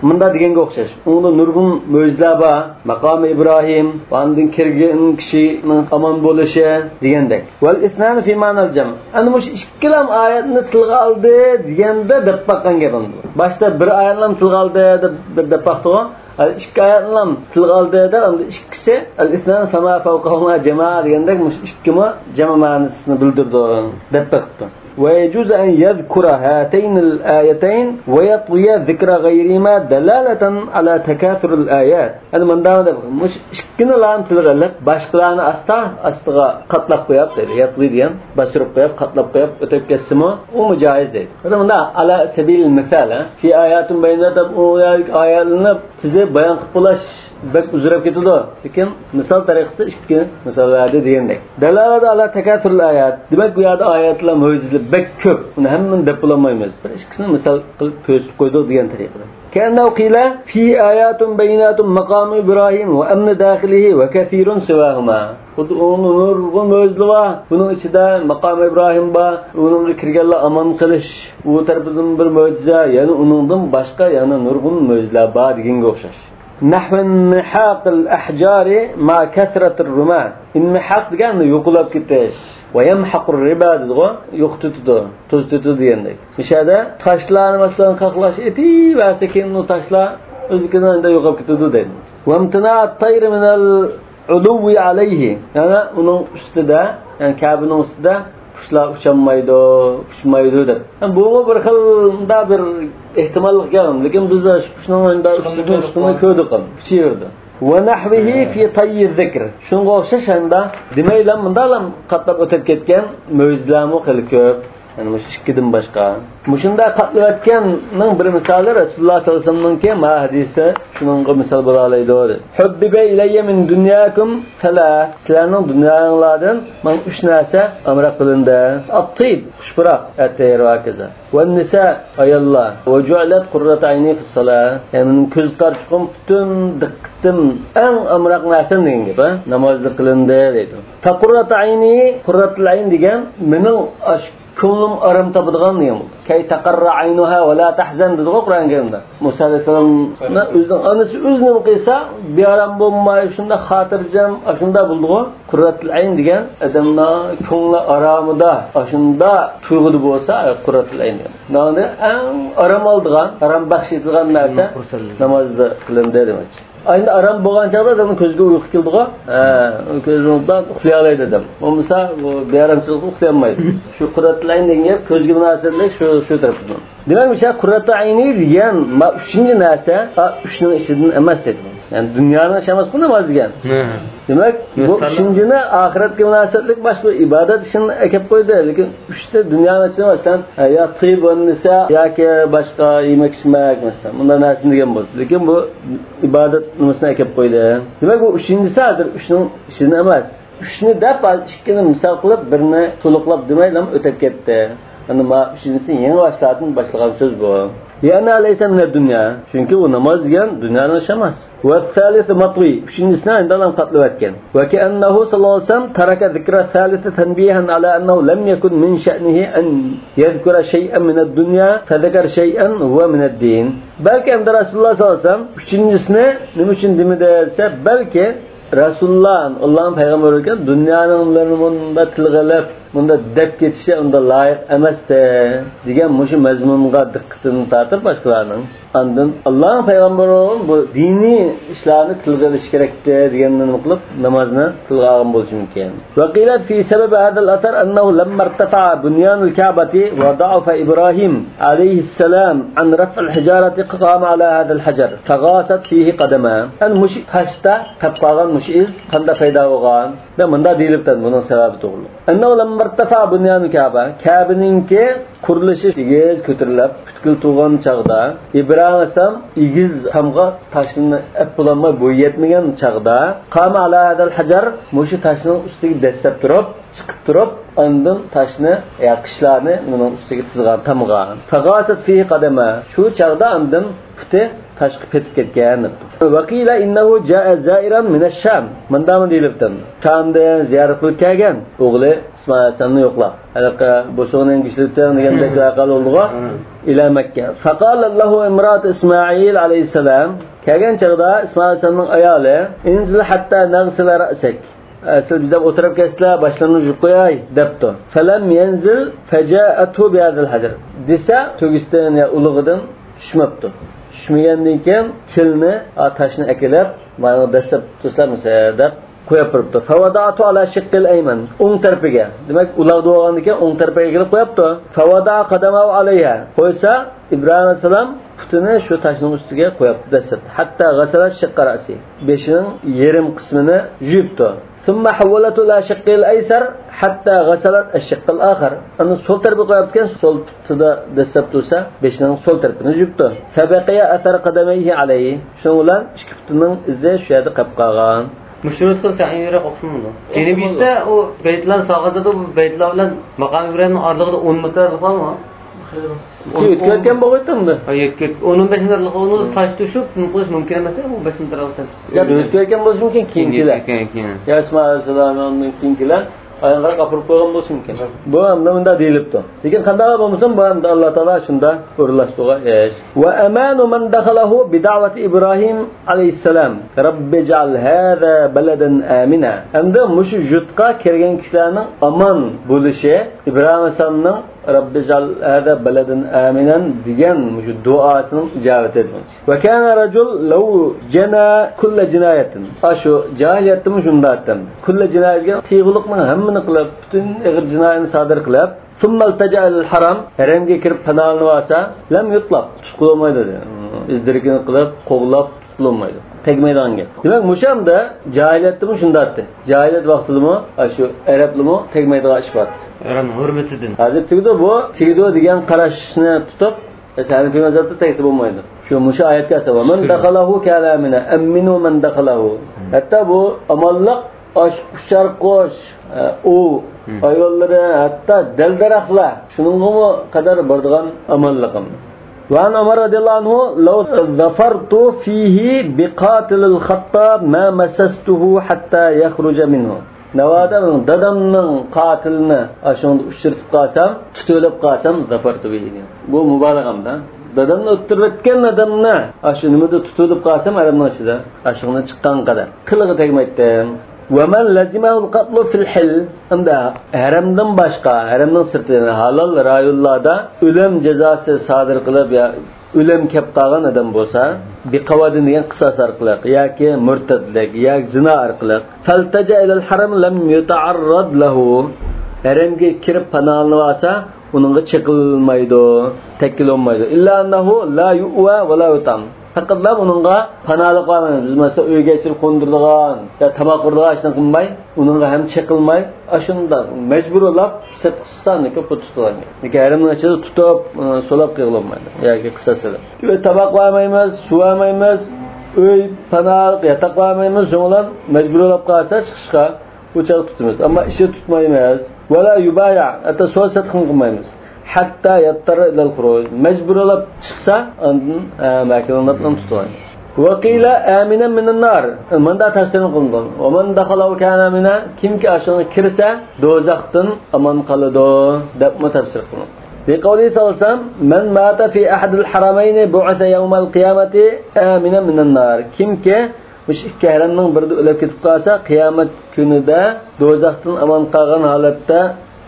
مۇنداق دېگەنگە ئوخشاش. ئۇنىڭدا نۇرغۇن مۆجىزىلەر بار. ماقامى ئىبراھىم، ئاندىن كىرگەن كىشىنىڭ ئامان بولۇشى دېگەندەك. ۋەل ئىسنانى فى مەئنەل جەم. ئەنە مۇشۇ ئىككىلام ئايەتنى تىلغا ئالدى دېگەندە دەپ باققان گەپىم بۇ. باشتا بىر ئايەتنىلا تىلغا ئالدى دەپ بىر دەپ باقتىغۇ. ھە، ئىككى ئايەتنىلا تىلغا ئالدى دەپ، ئەمدى ئىككىسى، ئەل ئىسنانى فەما فەۋقەھۇما جەمائە دېگەندەك، مۇشۇ ئىككىمۇ جەمە مەنىسىنى بىلدۈرىدۇ دەپ بېقىپتۇ. ۋە يەجۇزۇ ئەن يەزكۇرە ھاتەينىل ئايەتەين ۋە يەتۋىيە زىكرە غەيرىھىما دەلالەتەن ئالا تەكاسۇرىل ئايەت. يەنى مۇنداق دەپ، مۇشۇ ئىككىنىلا تىلغا ئېلىپ، باشقىلارنى ئاستا ئاستىغا قاتلاپ قويۇپ دەيدۇ. يەتۋى دېگەن باشۇرۇپ قويۇپ، قاتلاپ قويۇپ ئۆتۈپ كەتسىمۇ، ئۇمۇ جايىز دەيدۇ. مۇنداق ئالا سەبىلىل مىسال، ھە؟ فى ئاياتۇن بەييىنات دەپ ئۇ يەردىكى ئايەتلەرنى تىزىپ بايان قىلىپ بولاش بەك ئۇزىراپ كېتىدۇ. لېكىن مىسال تەرىقىسىدە ئىككى مىسال بەردى دېگەندەك. دەلالەتۇ ئالا تەكاسۇرىل ئايات. دېمەك، بۇ يەردە ئايەتلەر مۆجىزىلەر بەك كۆپ. ئۇنى ھەممىنى دەپ بولالمايمىز. بىر ئىككىسىنى مىسال قىلىپ كۆرسىتىپ قويدۇق دېگەن تەرىقىدە. كەئەننەھۇ قىلە فى ئاياتۇن بەييىناتۇن ماقامۇ ئىبراھىم ۋە ئەمنى داخىلىھى ۋە كەسىرۇن سىۋاھۇما. خۇددى ئۇنىڭ نۇرغۇن مۆجىزىلىرى بار. بۇنىڭ ئىچىدە ماقامى ئىبراھىم بار. ئۇنىڭغا كىرگەنلەر ئامان قېلىش، ئۇ تەرىپىدىن بىر مۆجىزە، يەنە ئۇنىڭدىن باشقا يەنە نۇرغۇن مۆجىزىلەر بار دېگەنگە ئوخشاش. نەھۋى ئىنمىھاقىل ئەھجارى مە كەسرەتىر رۇمات. ئىنمىھاق دېگەن يوقىلاپ كېتىش. ۋە يەمھەقۇر رىبا دېدىغۇ، يوقىتىدۇ، توزىتىدۇ دېگەندەك. مۇشۇ يەردە تاشلارنى، مەسىلەن، قاقلاشقا ئېتىۋەرسە، كېيىن ئۇ تاشلار ئۆزلۈكىدىن ئەندە يوقاپ كېتىدۇ دەيدۇ. ۋەمتىنائەت تەيرى مىنەل ئۇلۇۋۋى ئەلەيھى، يەنى ئۇنىڭ ئۈستىدە، يەنى كەبىنىڭ ئۈستىدە قۇشلار ئۇچالمايدۇ، ئۇچمايدۇ دەپ. يەنى بۇمۇ بىر خىل، مۇنداق بىر ئېھتىماللىق گەپ. لېكىن بىز شۇ قۇشنىڭ مۇنداق ئۈستىدىن ئۇچقىنىنى كۆردۇق، ئۇچۇۋېرىدۇ. ۋە نەھۋىھى فى تەييى زىكر. شۇنىڭغا ئوخشاش ھەمدە دېمەيلا مۇنداقلا قاتلاپ ئۆتۈپ كەتكەن مۆجىزىلەرمۇ خېلى كۆپ. يەنى مۇشۇ ئىككىدىن باشقا. مۇشۇنداق قاتلىۋەتكەننىڭ بىر مىسالى رەسۇلۇللا سەللەللاھۇ ئەلەيھى ۋەسەللەمنىڭكى ما ھەدىسى شۇنىڭغا مىسال بولالايدۇ. ھۇببىبە ئىلەييە مىن دۇنياكۇم سەلەس. سىلەرنىڭ دۇنياڭلاردىن ماڭا ئۈچ نەرسە ئامراق قىلىندى. ئەت-تىيب، خۇشپۇراق، ئەتەير ۋە ھاكازا. ۋەن-نىسا، ئاياللار. ۋە جۇئىلەت قۇررەتۇ ئەينى فىس-سالا. يەنى مېنىڭ كۆز قارىچۇقۇم، پۈتۈن دىققىتىم، ئەڭ ئامراق نەرسەم دېگەن گەپ، ھە؟ نامازدا قىلىندى دەيدۇ. فە قۇررەتۇ ئەينى، قۇررەتۇل ئەين دېگەن مېنىڭ ئاشۇ كۆڭلۈم ئارام تاپىدىغان دېگەن بولدى. كەي تەقەررە ئەينۇھا ۋە لا تەھزەن دېدىغۇ قۇرئان كەرىمدە. مۇسا ئەلەيھىسسالامنى ئۆزىنىڭ ئانىسى ئۆزى نېمە قىلسا، بىئارام بولماي، شۇنداق خاتىرجەم، ئاشۇنداق بولىدىغۇ. قۇررەتۇل ئەين دېگەن ئادەمنىڭ كۆڭلى ئارامىدا، ئاشۇنداق تۇيغۇدا بولسا، قۇررەتۇل ئەين دېگەن. ناۋادا ئەڭ ئارام ئالىدىغان، ئارام بەخش ئېتىدىغان نەرسە نامازدا قىلىندى دېمەكچى. ئەمدى ئارام بولغان چاغدا ئادەمنىڭ كۆزىگە ئۇيقۇ كېلىدىغۇ. ھە، كۆزىنى ئۇخلايالايدۇ ئادەم. بولمىسا، بۇ بىئارامچىلىقتا ئۇخلىيالمايدۇ. شۇ قۇررەتۇل ئەين دېگەن گەپ كۆزگە مۇناسىۋەتلىك شۇ، شۇ تەرىپىدىن. دېمەك، مۇشۇ قۇررەتۇ ئەينى دېگەن ما ئۈچىنچى نەرسە، ئا، ئۈچنىڭ ئىچىدىن ئەمەس دېدى. يەنى دۇنيانىڭ ئىشى ئەمەسقۇ ناماز دېگەن. ھە. دېمەك، بۇ مەسىلەن، ئۈچىنچىنى ئاخىرەتكە مۇناسىۋەتلىك باشقا ئىبادەت ئىشىنى ئەكەپ قويدى. لېكىن ئۈچتە دۇنيانىڭ ئىچىدە، مەسىلەن، يا تىيب ۋەن نىسا ياكى باشقا يېمەك ئىچمەك، مەسىلەن، بۇنداق نەرسىنى دېگەن بولسا. لېكىن بۇ ئىبادەت نېمىسىنى ئەكەپ قويدى. دېمەك، بۇ ئۈچىنچىسى ھازىر ئۈچنىڭ ئىچىدىن ئەمەس. ئۈچنى دەپ، ھازىر ئىككىنى مىسال قىلىپ، بىرنى تولۇقلاپ دېمەيلا ئۆتۈپ كەتتى. ئەنە ما ئۈچىنچىسى يېڭى باشلاردىن باشلىغان سۆز بۇ. لأنها ليس من الدنيا. چۈنكى ئۇ ناماز دېگەن دۇنيانىڭ ئىشى ئەمەس. والثالث مطوي. ئۈچىنچىسىنى ئايندىن قاتلىۋەتكەن. وكأنه صلى الله عليه وسلم ترك ذكر الثالث تنبيها على أنه لم يكن من شأنه أن يذكر شيئا من الدنيا فذكر شيئا هو من الدين. بەلكى ئەمدى رەسۇلۇللا سەللەللاھۇ ئەلەيھى ۋەسەللەم ئۈچىنچىسىنى نېمە ئۈچۈن دېمىدى دېسە، بەلكى رەسۇلۇللا، ئاللانىڭ پەيغەمبىرى ئىكەن، دۇنيانىڭ نېمىلىرىنى مۇنداق تىلغا ئېلىپ، مۇنداق دەپ كېتىشى ئۇنداق لايىق ئەمەستى دېگەن مۇشۇ مەزمۇنغا دىققىتىنى تارتىپ باشقىلارنىڭ. ئاندىن ئاللاھنىڭ پەيغەمبىرى بۇ دىنىي ئىشلارنى تىلغا ئېلىش كېرەكتى دېگەندىن نېمە قىلىپ نامازنى تىلغا ئالغان بولۇشى مۇمكىن. وقيل في سبب هذا الأثر أنه لما ارتفع بنيان الكعبة وضعف إبراهيم عليه السلام عن رفع الحجارة قام على هذا الحجر فغاصت فيه قدماه. ئەنە مۇشۇ تاشتا قېلىپ قالغان مۇشۇ ئىز قانداق پەيدا بولغان؟ ۋە مۇنداق دېيىلىپتۇ بۇنىڭ سەۋەبى توغرۇلۇق. أنه لما ارتفع بنيان الكعبة، كەبىنىڭكى قۇرۇلۇشى ئېگىز كۆتۈرۈلۈپ پۈتكۈل تۇرغان چاغدا، ئىبراھىم ئەلەيھىسسالام ئېگىز تامغا تاشنى ئەپ بولالماي بويى يەتمىگەن چاغدا، قام على هذا الحجر، مۇشۇ تاشنىڭ ئۈستىگە دەسسەپ تۇرۇپ، چىقىپ تۇرۇپ، ئاندىن تاشنى، يا قىشلارنى ئۇنىڭ ئۈستىگە تىزغان تامغا. فغاصت فيه قدماه، شۇ چاغدا ئاندىن پۇتى تاشقا پېتىپ كەتكەن دەپتۇ. وقيل إنه جاء زائرا من الشام. مۇنداقمۇ دېيىلىپتۇ. شامدىن زىيارەت قىلىپ كەلگەن ئوغلى ئىسمائىل ئەلەيھىسسالامنى يوقلاپ. ھېلىقى بوسۇغىنىڭ كىشىلىرى دېگەندەك ۋەقە بولدىغۇ. إلى مكة. فقالت له امرأة إسماعيل عليه السلام. كەلگەن چاغدا ئىسمائىل ئەلەيھىسسالامنىڭ ئايالى، انزل حتى نغسل رأسك. ئە، سىلەر بىردەم ئولتۇرۇپ كەتسىلە، باشلىرىنى يۇيۇپ قوياي، دەپتۇ. فلم ينزل فجاءته بهذا الحجر. دېسە، تۆگىسىدىن يا ئۇلىغىدىن چۈشمەپتۇ. چۈشمىگەندىن كېيىن كېلىنى، ئا، تاشنى ئەكېلىپ، مانا دەسسەپ تۇرسىلەر مىسە، دەپ قويۇپ بېرىپتۇ. فوضعته على شقه الأيمن. ئوڭ تەرىپىگە. دېمەك، ئۇلاغدا بولغاندىن كېيىن ئوڭ تەرىپىگە ئەكېلىپ قويۇپتۇ. فوضع قدمه عليها. قويسا، ئىبراھىم ئەلەيھىسسالام پۇتىنى شۇ تاشنىڭ ئۈستىگە قويۇپتۇ دەسسەپ. حتى غسلت شق رأسه. بېشىنىڭ يېرىم قىسمىنى يۇيۇپتۇ. ثم حولته إلى شقه الأيسر حتى غسلت الشق الآخر. ئاندىن سول تەرىپىگە قويۇپتىكەن، سول پۇتىدا دەسسەپ تۇرسا، بېشىنىڭ سول تەرىپىنى يۇيۇپتۇ. فبقي أثر قدميه عليه. شۇنىڭ بىلەن ئىككى پۇتىنىڭ ئىزى شۇ يەردە قېلىپ قالغان. مۇشۇ نۇسخا سەھىھرەك ئوخشىمىدۇ؟ جەنۇبىيسىدە ئۇ بەيتلار ساغىزىدا بۇ بەيتلار بىلەن ماقام ئىبراھىمنىڭ ئارىلىقىدا ئون مېتىر بارمۇ؟ ئىككى ئۆتكەن بولغايتتىڭمۇ؟ ھە، يەتكە، ئون، ئون بەش مېتىرلىق ئۇنى تاش توشۇپ، نېمە قىلىش مۇمكىن ئەمەس، ئۇ بەش مېتىرلىق. يا ئۆتكەن بولۇشى مۇمكىن، كېيىنكىلەر. كېيىن، كېيىن. يا ئىسمائىل ئەلەيھىسسالام ئۇنىڭدىن كېيىنكىلەر ئاياغغا ئاپىرىپ قويغان بولۇشى مۇمكىن. بۇ ئەمدى مۇنداق دېيىلىپتۇ. لېكىن قانداق بولمىسۇن، بۇ ئەمدى ئاللا تائالا شۇنداق ئورۇنلاشتۇرغان ئىش. وأمان من دخله بدعوة إبراهيم عليه السلام، رب اجعل هذا بلدا آمنا. ئەمدى مۇشۇ يۇرتقا كىرگەن كىشىلەرنىڭ ئامان بولۇشى ئىبراھىم ئەلەيھىسسالامنىڭ رب اجعل هذا بلدا آمنا دېگەن مۇشۇ دۇئاسىنىڭ ئىجابىتى. وكان رجل لو جنى كل جناية. ئاشۇ جاھىلىيەتتىمۇ شۇنداق ئىدى. كل جناية دېگەن تۇيغۇلۇقنىڭ ھەممىنى قىلىپ، پۈتۈن ئېغىر جىنايىنى سادىر قىلىپ، ثم التجأ إلى الحرم، ھەرەمگە كىرىپ پاناھلىنىۋالسا، لم يطلق، تۇتقىلى بولمايدۇ دېدى. ئىز-دېرىكىنى قىلىپ، قوغلاپ، تۇتقىلى بولمايدۇ. تەگمەيدىغان گەپ. دېمەك، مۇشۇ ئەمدى جاھىلىيەتتىمۇ شۇنداق ئىدى. جاھىلىيەت ۋاقتىدىمۇ، ئاشۇ ئەرەبلىمۇ تەگمەيدىغان ئىش بار ئىدى. ئەرەبنىڭ ھۆرمىتىدىن. ھازىر تېگىدۇ بۇ، تېگىدۇ دېگەن قاراشنى تۇتۇپ، ھەنەفىي مەزھەپتە تەگسە بولمايدۇ. شۇ، مۇشۇ ئايەتكە ئاساسەن، ومن دخله كان آمنا، أمنوا من دخله. ھەتتا بۇ ئامانلىق ئاش، ئۇچار قۇش، ئە، ئوۋ ھايۋانلىرى، ھەتتا دەل-دەرەخلەر، شۇنىڭغىمۇ قەدەر بارىدىغان ئامانلىقىم. وعن عمر رضي الله عنه، لو ظفرت فيه بقاتل الخطاب ما مسسته حتى يخرج منه. ناۋادا مېنىڭ دادامنىڭ قاتىلىنى ئاشۇنىڭدا ئۇچرىتىپ قالسام، تۇتۇۋېلىپ قالسام، ظفرت به دېگەن. بۇ مۇبالىغەمدە. دادامنى ئۆلتۈرۈۋەتكەن ئادەمنى ئاشۇ نېمىدە تۇتۇۋېلىپ قالسام، ھەرەمنىڭ ئىچىدە، ئاشۇنى چىققان قەدەر قىلىغا تەگمەيتتىم. ومن لزمه القتل في الحل، ئەمدى ھەرەمدىن باشقا، ھەرەمنىڭ سىرتى، يەنى ھالال رايونلاردا ئۆلۈم جازاسى سادىر قىلىپ يا ئۆلۈم كەپ قالغان ئادەم بولسا، بقواد دېگەن قىساس ئارقىلىق ياكى مۇرتەتلىك ياكى زىنا ئارقىلىق، فالتجأ إلى الحرم لم يتعرض له، ھەرەمگە كىرىپ پاناھلىنىۋالسا، ئۇنىڭغا چېقىلمايدۇ، تەگكىلى بولمايدۇ. إلا أنه لا يؤوى ولا يطعم. پەقەتلا ئۇنىڭغا پاناھلىق بەرمەيمىز. بىز، مەسىلەن، ئۆيگە ئېچىرىپ قوندۇرىدىغان يا تاماق بېرىدىغان ئىشنى قىلماي، ئۇنىڭغا ھەم چېقىلماي، ئاشۇنداق مەجبۇرلاپ سىرتقا چىقسا، نىكاھ پۇت تۇتىدىغان گەپ. لېكىن ھەرەمنىڭ ئىچىدە تۇتۇپ، ئە، سولاپ قىلغىلى بولمايدۇ ياكى قىساس سېلىپ. تاماق بەرمەيمىز، سۇ بەرمەيمىز، ئۆي، پاناھلىق، ياتاق بەرمەيمىز، شۇنىڭ بىلەن مەجبۇرلاپ قالسا چىقىشقا، بۇ چاغدا تۇتىمىز. ئەمما ئىشى تۇتمايمىز. ولا يبايع، ھەتتا سودا سېتىقمۇ قىلمايمىز. حتى يضطر إلى الخروج، مەجبۇرلاپ چىقسا، ئاندىن، ئە، مەكىنىلەرنى تۇتىدۇ. وقيل آمنا من النار، مۇنداق تەپسىرنى قىلىنغان. ومن دخله كان آمنا، كىمكى ئاشۇنىڭغا كىرسە، دوزاختىن ئامان قالىدۇ، دەپمۇ تەپسىر قىلىنغان. لقوله صلى الله عليه وسلم، من مات في أحد الحرمين بعث يوم القيامة آمنا من النار. كىمكى مۇشۇ ئىككى ھەرەمنىڭ بىرىدە ئۆلۈپ كېتىپ قالسا، قىيامەت كۈنىدە دوزاختىن ئامان قالغان ھالەتتە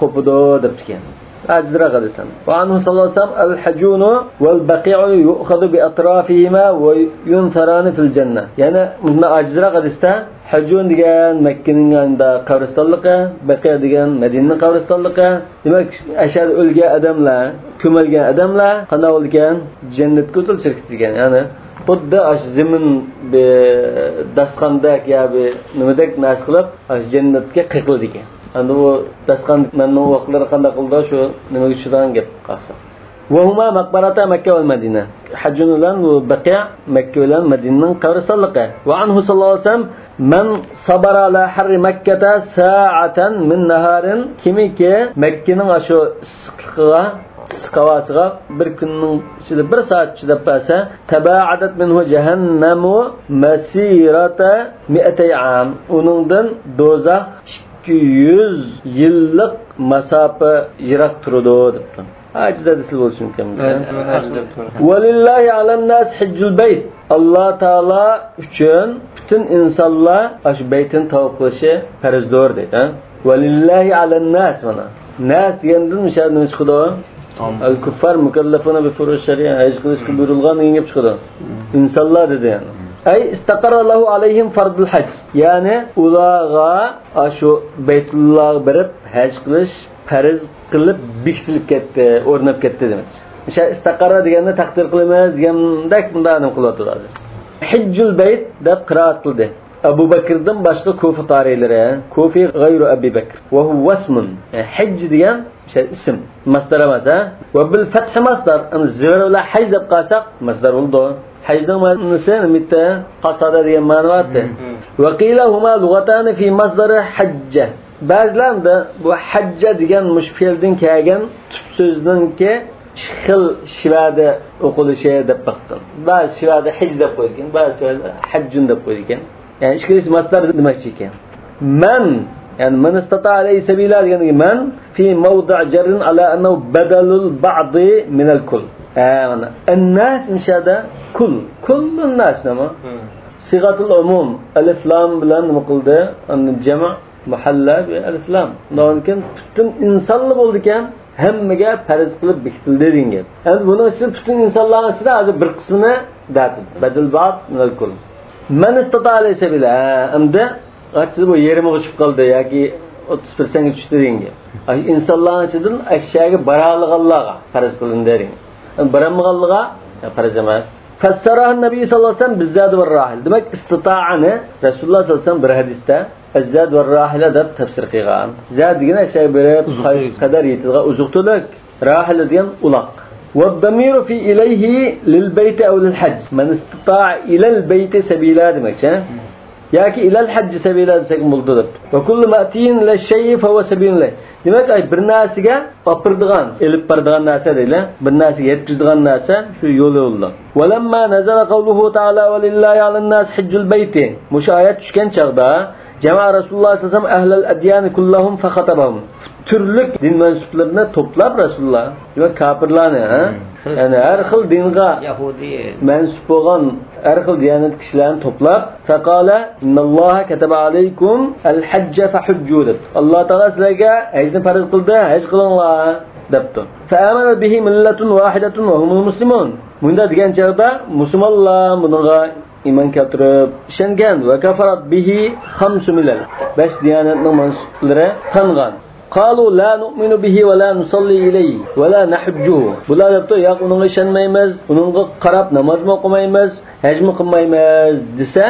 قوپىدۇ، دەپتىكەن. ئاجىزراق ھەدىستە. وعنه صلى الله عليه وسلم: الحجون والبقيع يؤخذ بأطرافهما وينثران في الجنة. يەنە مۇنداق ئاجىزراق ھەدىستە، ھەجۇن دېگەن مەككىنىڭ يېنىدا قەبرىستانلىقى، بەقىئ دېگەن مەدىنىنىڭ قەبرىستانلىقى. دېمەك، ئەشەدە ئۆلگەن ئادەملەر، كۆمۈلگەن ئادەملەر قانداق بولىدىكەن؟ جەننەتكە ئۆتۈپ چىقىدىكەن. يەنى خۇددى ئاشۇ زېمىن بىر داستىخاندەك يا بىر نېمىدەك نەرسە قىلىپ، ئاشۇ جەننەتكە قېقىلىدىكەن. ئەمدى ئۇ داستىخان مەننىڭ ئوقلىرى قانداق قىلىدۇ، شۇ نېمىگە چۈشىدىغان گەپ قالسا. وهما مقبرتا مكة والمدينة. ھەجۇن بىلەن بۇ بەقىئ مەككە بىلەن مەدىنىنىڭ قەبرىستانلىقى. وعنه صلى الله عليه وسلم: من صبر على حر مكة ساعة من نهار، كىمكى مەككىنىڭ ئاشۇ ئىسسىقلىقىغا، ئىسسىق ھاۋاسىغا بىر كۈننىڭ ئىچىدە بىر سائەت چىداپ بەرسە، تباعدت منه جهنم مسيرة مائتي عام، ئۇنىڭدىن دوزاخ ئىككى يۈز يىللىق ماساپە يىراق تۇرىدۇ، دەپتۇ. ھاجىدا دېسىلە بولسۇن ئىكەن. ھاجىدا. ولله على الناس حج البيت. ئاللا تائالا ئۈچۈن پۈتۈن ئىنسانلار ئاشۇ بەيتنى تاۋاپ قىلىشى پەرزدۇر دەيدۇ، ھە؟ ولله على الناس، مانا. ناس دېگەندىن مۇشۇ نېمە چىقىدۇ؟ ئاممە. الكفار مكلفون بفروع الشريعة، ھەج قىلىشقا بۇيرۇلغان دېگەن گەپ چىقىدۇ. ئىنسانلار دېدى يەنى. أي استقر الله عليهم فرض الحج. يەنى ئۇلارغا ئاشۇ بەيتۇللاغا بېرىپ ھەج قىلىش پەرز قىلىپ بېكىتىلىپ كەتتى، ئورناپ كەتتى دېمەك. مىسال، ئىستەقەررە دېگەندە تەقدىر قىلىمىز دېگەندەك مۇنداق نېمە قىلىۋاتىدۇ ھازىر. حج البيت دەپ قىرائەت قىلدى. ئەبۇ بەكىردىن باشقا كۇفا قارىيلىرى، كۇفى غەيرۇ ئەبى بەكر. وهو اسم. يەنى ھەج دېگەن مىسال ئىسىم. مەسدەر ئەمەس، ھە؟ وبالفتح مصدر. ئەمدى زىبىر بىلەن ھەج دەپ قالساق، مەسدەر بولىدۇ. ھەجنىڭ مەنىسى نېمە ئىدى؟ قاسادە دېگەن مەنە بار ئىدى. مم. وقيل هما لغتان في مصدر حج. بەزىلەر بۇ ھەججە دېگەن مۇشۇ پېئىلدىن كەلگەن تۈپ سۆزنىڭكى ئىككى خىل شىۋەدە ئوقۇلۇشى دەپ باقتىم. بەزى شىۋەدە ھەج دەپ قويىدىكەن، بەزى شىۋەدە ھەججۇن دەپ قويىدىكەن. يەنى ئىككىلىسى مەسدەر دېمەكچى ئىكەن. مەن، يەنى من استطاع إليه سبيلا دېگەندىكى مەن في موضع جر على أنه بدل البعض من الكل. ھە، مانا. الناس مۇشۇ يەردە كل. كل الناس نېمە؟ مم. صيغة العموم. ئەلىف لام بىلەن نېمە قىلدى؟ ئاندىن جەمئ مۇھەللا بى ئەلىف لام. ئۇنداقتىن كېيىن پۈتۈن ئىنسانلا بولىدىكەن، ھەممىگە پەرز قىلىپ بېكىتىلدى دېگەن گەپ. ئەمدى بۇنىڭ ئىچىدە پۈتۈن ئىنسانلارنىڭ ئىچىدە ھازىر بىر قىسمىنى دەتىدۇ. بدل بعض من الكل. من استطاع إليه سبيلا. ھە، ئەمدى ئاچىدە بۇ يېرىمىغا چۈشۈپ قالدى ياكى ئوتتۇز پىرسەنتكە چۈشتى دېگەن گەپ. ئاشۇ ئىنسانلارنىڭ ئىچىدىن ئەشياگە بارالىغانلارغا پەرز قىلىندى دېگەن. بارالمىغانلىغا پەرز ئەمەس. فسرها النبي صلى الله عليه وسلم بالزاد والراحلة. دېمەك، ئىستىتائەنى رەسۇلۇللا سەللەللاھۇ ئەلەيھى ۋەسەللەم بالزاد والراحلة دەپ تەپسىر قىلغان. زاد دېگەن ئەشياغا بېرىپ، ئۇزۇق قايتىش قەدەر يېتىدىغان ئوزۇق-تۈلۈك. راھىلە دېگەن ئۇلاق. والضمير في إليه للبيت أو للحج. من استطاع إلى البيت سبيلا دېمەكچى. ياكى إلى الحج سبيلا دېسەكمۇ بولىدۇ دەپتۇ. وكل مأتي إلى الشيء فهو سبيل إليه. دېمەك، ئاي، بىر نەرسىگە ئاپىرىدىغان، ئېلىپ بارىدىغان نەرسە دەيلى. بىر نەرسىگە يەتكۈزىدىغان نەرسە شۇ يول يولىدۇر. ولما نزل قوله تعالى ولله على الناس حج البيت. مۇشۇ ئايەت چۈشكەن چاغدا جمع رسول الله صلى الله عليه وسلم أهل الأديان كلهم فخطبهم. تۈرلۈك دىن مەنسۇپلىرىنى توپلاپ رەسۇلۇللا، دېمەك، كاپىرلارنى، ھە؟ مم. يەنى ھەر خىل دىنغا يەھۇدىي مەنسۇپ بولغان ھەر خىل دىيانەت كىشىلەرنى توپلاپ، فقال إن الله كتب عليكم الحج فحجوا دەپتۇ. ئاللا تائالا سىلەرگە ھەجنى پەرز قىلدى، ھەج قىلىڭلار دەپتۇ. فآمن به ملة واحدة وهم المسلمون. مۇنداق دېگەن چاغدا مۇسۇلمانلار بۇنىڭغا ئىمان كەلتۈرۈپ ئىشەنگەن. وكفرت به خمس ملل. بەش دىيانەتنىڭ مەنسۇپلىرى تانغان. قالوا لا نؤمن به ولا نصلي إليه ولا نحجه. بۇلار دەپتۇ، ياق، ئۇنىڭغا ئىشەنمەيمىز، ئۇنىڭغا قاراپ نامازمۇ ئوقۇمايمىز، ھەجمۇ قىلمايمىز دېسە،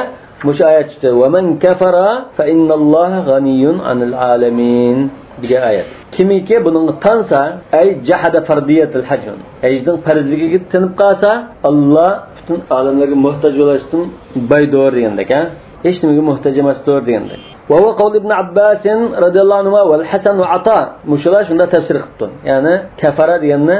مۇشۇ ئايەت چۈشتى. ومن كفر فإن الله غني عن العالمين دېگەن ئايەت. كىمكى بۇنىڭغا تانسا، أي جحد فرضية الحج، ھەجنىڭ پەرزلىكىگە تېنىپ قالسا، ئاللا پۈتۈن ئالەملەرگە موھتاج بولۇشتىن بايدۇر دېگەندەك، ھە؟ ھېچ نېمىگە موھتاج ئەمەستۇر دېگەندەك. وهو قول ابن عباس رضي الله عنهما والحسن وعطاء. مۇشۇلار شۇنداق تەپسىر قىپتۇ. يەنى كفر دېگەننى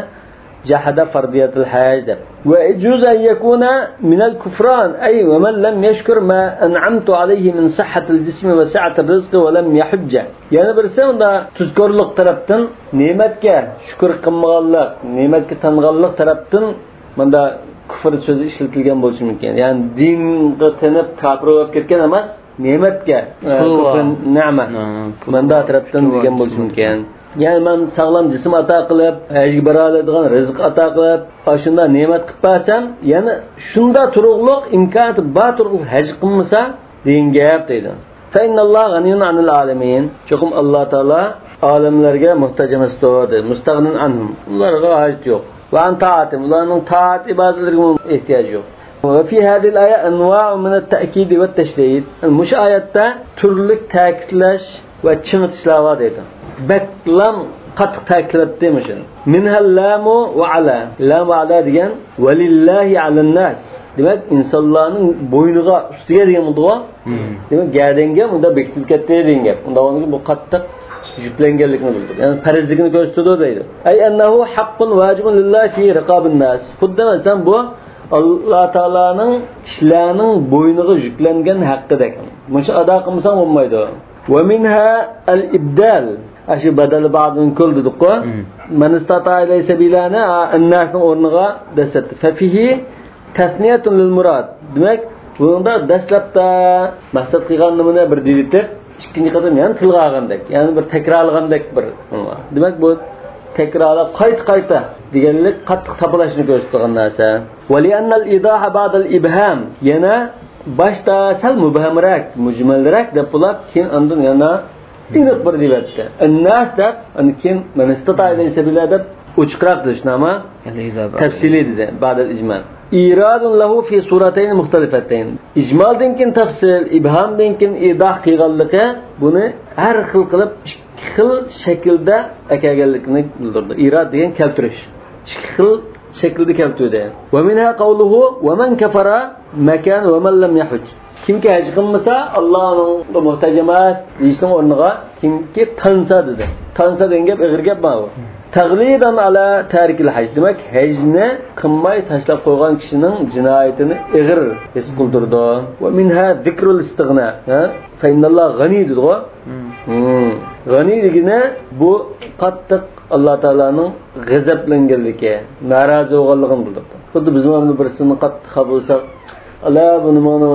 جحد فرضية الحج دەپ. ويجوز أن يكون من الكفران، أي ومن لم يشكر ما أنعمت عليه من صحة الجسم وسعة الرزق ولم يحج. يەنە بىرسى ئۇندا تۇزكورلۇق تەرەپتىن، نېمەتكە شۈكۈر قىلمىغانلىق، نېمەتكە تانغانلىق تەرەپتىن مۇندا كۇفر سۆزى ئىشلىتىلگەن بولۇشى مۇمكىن. يەنى دىنغا تېنىپ كاپىر بولۇپ كەتكەن ئەمەس، نېمەتكە، ئە، كۇفر نېمەت. ھە، كۇفر. مۇندا تەرەپتىن دېگەن بولۇشى مۇمكىن. يەنى مەن ساغلام جىسىم ئاتا قىلىپ، ھەجگە بارالايدىغان رىزىق ئاتا قىلىپ، ئاشۇنداق نېمەت قىلىپ بەرسەم، يەنە شۇنداق تۇرۇقلۇق، ئىمكانىيىتى بار تۇرۇقلۇق ھەج قىلمىسا، دېگەن گەپ دەيدۇ. فإن الله غني عن العالمين. چوقۇم ئاللا تائالا ئالەملەرگە موھتاج ئەمەستۇر، دەيدۇ. مۇستەغنىن ئەنھۇم. ئۇلارغا ھاجىتى يوق. ۋە ئەن تائەتىھىم. ئۇلارنىڭ تائەت ئىبادەتلىرىگىمۇ ئېھتىياجى يوق. وفي هذه الآية أنواع من التأكيد والتشديد. مۇشۇ ئايەتتە تۈرلۈك تەكىتلەش ۋە چىڭىتىشلار بار دەيدۇ. بەكلام قاتتىق تەكىتلەپتۇ مۇشۇنى. منها اللام وعلى. لام ۋە ئالا دېگەن ولله على الناس. دېمەك، ئىنسانلارنىڭ بوينىغا، ئۈستىگە دېگەن بولىدىغۇ. دېمەك، گەدەنگە مۇنداق بېكىتىپ كەتتى دېگەن گەپ. ئۇنداق بولغاندىكىن بۇ قاتتىق يۈكلەنگەنلىكىنى بىلدۈرىدۇ. يەنى پەرزلىكىنى كۆرسىتىدۇ دەيدۇ. أي أنه حق واجب لله في رقاب الناس. خۇددى مەسىلەن بۇ ئاللا تائالانىڭ كىشىلەرنىڭ بوينىغا يۈكلەنگەن ھەققىدەك. مۇشۇ ئادا قىلمىساڭ بولمايدۇ. ومنها الإبدال. ئاشۇ بەدەل بەزى مەنقۇل دېدۇققۇ. مم. من استطاع إليه سبيلانى، ئا، ئەنناسنىڭ ئورنىغا دەسسەتتى. ففيه تثنية للمراد. دېمەك، بۇنىڭدا دەسلەپتە مەقسەت قىلغان نېمىنى بىر دېيىۋېتىپ، ئىككىنچى قېتىم يەنە تىلغا ئالغاندەك، يەنە بىر تەكرارلىغاندەك بىر. دېمەك، بۇ تەكرارلاپ قايتا-قايتا دېگەنلىك قاتتىق تاپىلاشنى كۆرسىتىدىغان نەرسە. ولأن الإيضاح بعد الإبهام. يەنە باشتا سەل مۇبھەمرەك، مۇجمەلرەك دەپ بولۇپ، كېيىن ئاندىن يەنە ئېنىق بىر دېيىۋەتتى. ئەنناس دەپ، ئاندىن كېيىن من استطاع إليه سبيلا دەپ ئوچۇقراق دېدى، شۇنداقمۇ؟ تەپسىلىي دېدى، بعد الإجمال. إيراد له في صورتين مختلفتين. ئىجمالدىن كېيىن تەپسىل، ئىبھامدىن كېيىن ئىيضاھ قىلغانلىقى بۇنى ھەر خىل قىلىپ ئىككى خىل شەكىلدە ئەكەلگەنلىكىنى بىلدۈرىدۇ. ئىراد دېگەن كەلتۈرۈش. ئىككى خىل شەكىلدە كەلتۈردى. ومنها قوله ومن كفر مكان ومن لم يحج. كىمكى ھەج قىلمىسا، ئاللا ئۇنىڭغا موھتاج ئەمەس دېيىشنىڭ ئورنىغا، كىمكى تانسا دېدى. تانسا دېگەن گەپ ئېغىر گەپ بار بۇ. تغليظا على تارك الحج. دېمەك، ھەجنى قىلماي تاشلاپ قويغان كىشىنىڭ جىنايىتىنى ئېغىر ھېس قىلدۇرىدۇ. ومنها ذكر الاستغناء. ھە؟ فإن الله غني دېدىغۇ. مم. غەنىي دېگىنى بۇ قاتتىق ئاللا تائالانىڭ غەزەپلەنگەنلىكى، نارازى بولغانلىقىنى بىلدۈرىدۇ. خۇددى بىزمۇ ئەمدى بىرسىنى قاتتىق خاپا بولساق، ئالا بۇنى مانا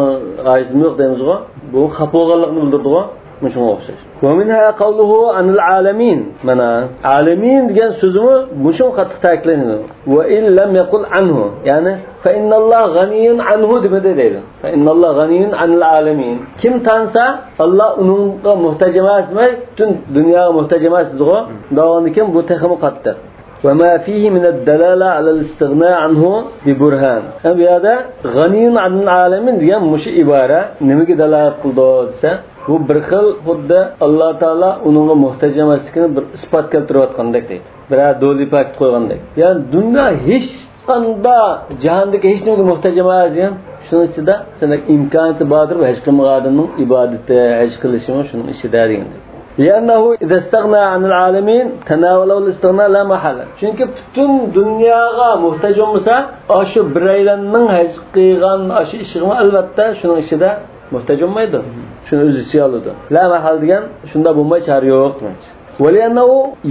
ھاجىتىم يوق دەيمىزغۇ. بۇ خاپا بولغانلىقىنى بىلدۈرىدىغۇ. مۇشۇنىڭغا ئوخشاش. ومنها قوله عن العالمين. مانا، ئالەمىن دېگەن سۆزىمۇ مۇشۇنى قاتتىق تەكىتلەيدۇ. وإن لم يقل عنه. يەنى، فإن الله غني عنه دېمىدى دەيدۇ. فإن الله غني عن العالمين. كىم تانسا، ئاللا ئۇنىڭغا موھتاج ئەمەس دېمەي، پۈتۈن دۇنياغا موھتاج ئەمەس دېدىغۇ. دەۋامىدىن كېيىن بۇ تېخىمۇ قاتتىق. وما فيه من الدلالة على الاستغناء عنه ببرهان. ھەم بۇ يەردە غني عن العالمين دېگەن مۇشۇ ئىبارە نېمىگە دالالەت قىلىدۇ دېسە، بۇ بىر خىل خۇددى ئاللا تائالا ئۇنىڭغا موھتاج ئەمەسلىكىنى بىر ئىسپات كەلتۈرۈۋاتقاندەك دەيدۇ. بىرەر دولى پاكىت قويغاندەك. يەنى دۇنيا ھېچ قانداق جاھاندىكى ھېچ نېمىگە موھتاج ئەمەس دېگەن، شۇنىڭ ئىچىدە سەن ئىمكانىيىتى بار تۇرۇپ ھەج قىلمىغان ئادەمنىڭ ئىبادىتى، ھەج قىلىشىمۇ شۇنىڭ ئىچىدە دېگەندەك. لأنه إذا استغنى عن العالمين تناوله الاستغناء لا محالة. چۈنكى پۈتۈن دۇنياغا موھتاج بولمىسا، ئاشۇ بىرەيلەننىڭ ھەج قىلغان ئاشۇ ئىشىغىمۇ ئەلۋەتتە شۇنىڭ ئىچىدە موھتاج بولمايدۇ. شۇنى ئۆز ئىچىگە ئالىدۇ. لا مەھەل دېگەن شۇنداق بولماي چارە يوق دېمەكچى. ولأنه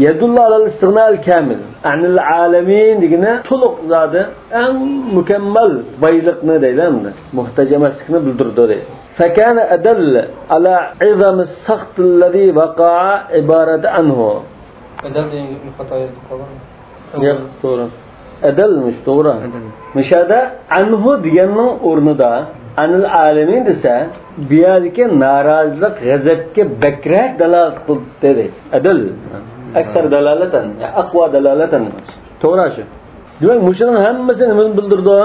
يدل على الاستغناء الكامل عن العالمين دېگىنى تولۇق زادى، ئەڭ مۇكەممەل بايلىقنى دەيدۇ ئەمدى. موھتاج ئەمەسلىكنى بىلدۈرىدۇ دەيدۇ. فكان أدل على عظم السخط الذي وقع عبارة عنه. ئەدەل دېگەن گەپنى خاتا يېزىپ قالغان. ياق، توغرا. ئەدەلمىش، توغرا. ئەدەل. مۇشۇ يەردە ئەنھۇ دېگەننىڭ ئورنىدا ئەنىل ئالەمىن دېسە، بۇ يەردىكى نارازىلىق، غەزەپكە بەكرەك دالالەت قىلدى دەيدۇ. ئەدەل. ئەكسەر دالالەتەن، يا ئەقۋا دالالەتەن. توغرا شۇ. دېمەك، مۇشۇنىڭ ھەممىسى نېمىنى بىلدۈرىدۇ؟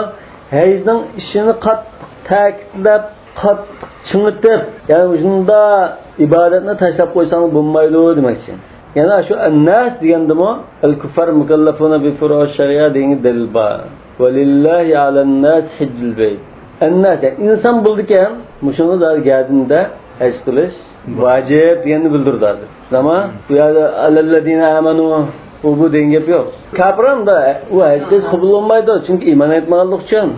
ھەجنىڭ ئىشىنى قاتتىق تەكىتلەپ، قاتتىق چىڭىتىپ، يەنى مۇشۇنداق ئىبادەتنى تاشلاپ قويساڭ بولمايدۇ دېمەكچى. يەنە شۇ ئەنناس دېگەندىمۇ، الكفار مكلفون بفروع الشريعة دېگەن دەلىل بار. ولله على الناس حج البيت. ئەنناس، يەنى ئىنسان بولىدىكەن، مۇشۇنى زادى گەدىنىدە ھەج قىلىش ۋاجىپ دېگەننى بىلدۈرىدۇ ھازىر. شۇنداقمۇ؟ بۇ يەردە على الذين آمنوا، ئۇ بۇ دېگەن گەپ يوق. كاپىر ئەمدى ئۇ ھەج قىلسا قوبۇل بولمايدۇ، چۈنكى ئىمان ئېيتمىغانلىقى ئۈچۈن.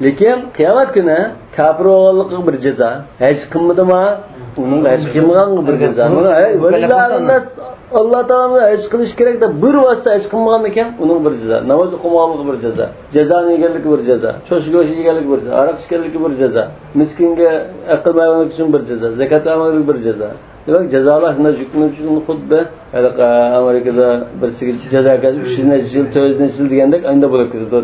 لېكىن قىيامەت كۈنى كاپىر بولغانلىقىغا بىر جازا، ھەج قىلمىدىما، ئۇنىڭ ھەج قىلمىغانغا بىر جازا. مانا، ھەي، ۋەلىللاھىنناس، ئاللا تائالانى ھەج قىلىش كېرەك دەپ بىر ۋاسىتە ھەج قىلمىغاندىكىن ئۇنىڭغا بىر جازا. ناماز ئوقۇمىغانلىقىغا بىر جازا. جازانى يېگەنلىكى بىر جازا. چوشقا گۆشى يېگەنلىكى بىر جازا. ھاراق ئىچكەنلىكى بىر جازا. مىسكىنگە ھەق قىلمايۋەرگەنلىكى ئۈچۈن بىر جازا. زاكات بەرمىگەنلىكى بىر جازا. دېمەك، جازالار شۇنداق ھۆكۈم ئۈچۈن خۇددى ھېلىقى ئامېرىكىدا بىرسىگە جازا كەلسە، ئۈچ يۈز نەچچە يىل، تۆت يۈز نەچچە يىل دېگەندەك ئاينىدا بولۇپ كېتىدۇ.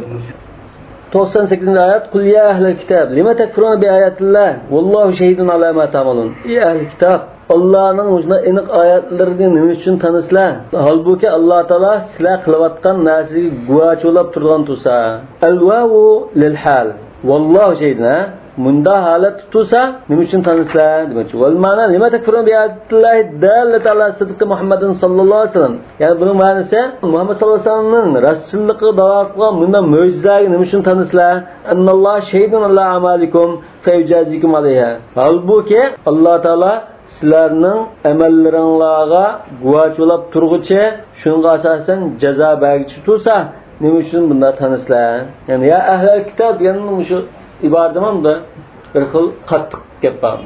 توقسان سەككىزىنچى ئايەت، قۇل يا ئەھلەل كىتاب، لىمە تەكفۇرۇنە بىئاياتىللا، ۋاللاھۇ شەھىدۇن ئالا ما تەئمەلۇن. ئەي ئەھلى كىتاب، ئاللانىڭ مۇشۇنداق ئېنىق ئايەتلىرىنى نېمە ئۈچۈن تانىسىلەر؟ ھالبۇكى، ئاللا تائالا سىلەر قىلىۋاتقان نەرسىگە گۇۋاچى بولاپ تۇرىدىغان تۇرسا. ئەل ۋاۋۇ لىل ھال. ۋاللاھۇ شەھىدۇن، ھە؟ مۇنداق ھالەتتە تۇرسا، نېمە ئۈچۈن تانىسىلەر دېمەكچى. ۋەل مەنا، لىمە تەكفۇرۇنە بىئاياتىللاھى داللەتى ئالا سىدقى مۇھەممەدىن ساللاللاھۇ ئەلەيھى ۋەسەللەم. يەنى بۇنىڭ مەنىسى، مۇھەممەد ساللاللاھۇ ئەلەيھى ۋەسەللەمنىڭ راستچىللىقىغا داۋا قىلغان مۇنداق مۆجىزىلەرگە نېمە ئۈچۈن تانىسىلەر؟ ئەننەللاھە شەھىدۇن ئالا ئەمالىكۇم فەيۇجازىكۇم ئەلەيھا. ھالبۇكى، ئاللا تائالا سىلەرنىڭ ئەمەللىرىڭلارغا گۇۋاچى بولاپ تۇرغۇچى، شۇنىڭغا ئاساسەن جازا بەرگۈچى تۇرسا، نېمە ئۈچۈن بۇنداق تانىسىلەر؟ يەنى، يا ئەھلەل كىتاب دېگەن مۇشۇ ئىبارىدىمۇ بىر خىل قاتتىق گەپ بار.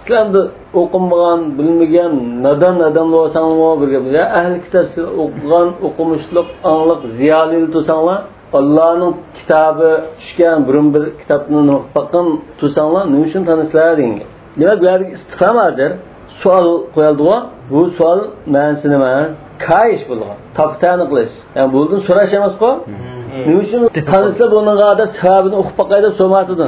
سىلەر ئەمدى ئوقۇمىغان، بىلمىگەن، نادان ئادەم بولساڭمۇ بىر گەپ. يا ئەھلى كىتاب، سىلەر ئوقۇغان، ئوقۇمۇشلۇق، ئاڭلىق، زىيالىيلا تۇرساڭلار، ئاللانىڭ كىتابى چۈشكەن، بۇرۇن بىر كىتابنى نوقۇپ باققان تۇرساڭلار، نېمە ئۈچۈن تانىسىلەر دېگەن گەپ. دېمەك، بۇ يەردىكى ئىستىفھام ھازىر سوئال قويۇلدىغۇ. بۇ سوئال مەنىسى نېمە؟ كايىش بولىدىغان. تاپا-تەنە قىلىش. يەنى بۇنىڭدىن سوراش ئەمەسقۇ؟ نېمە ئۈچۈن تانىسىلەر بۇنىڭغا دەپ سەۋەبىنى ئۇقۇپ باقاي دەپ سورىماپتىدۇ.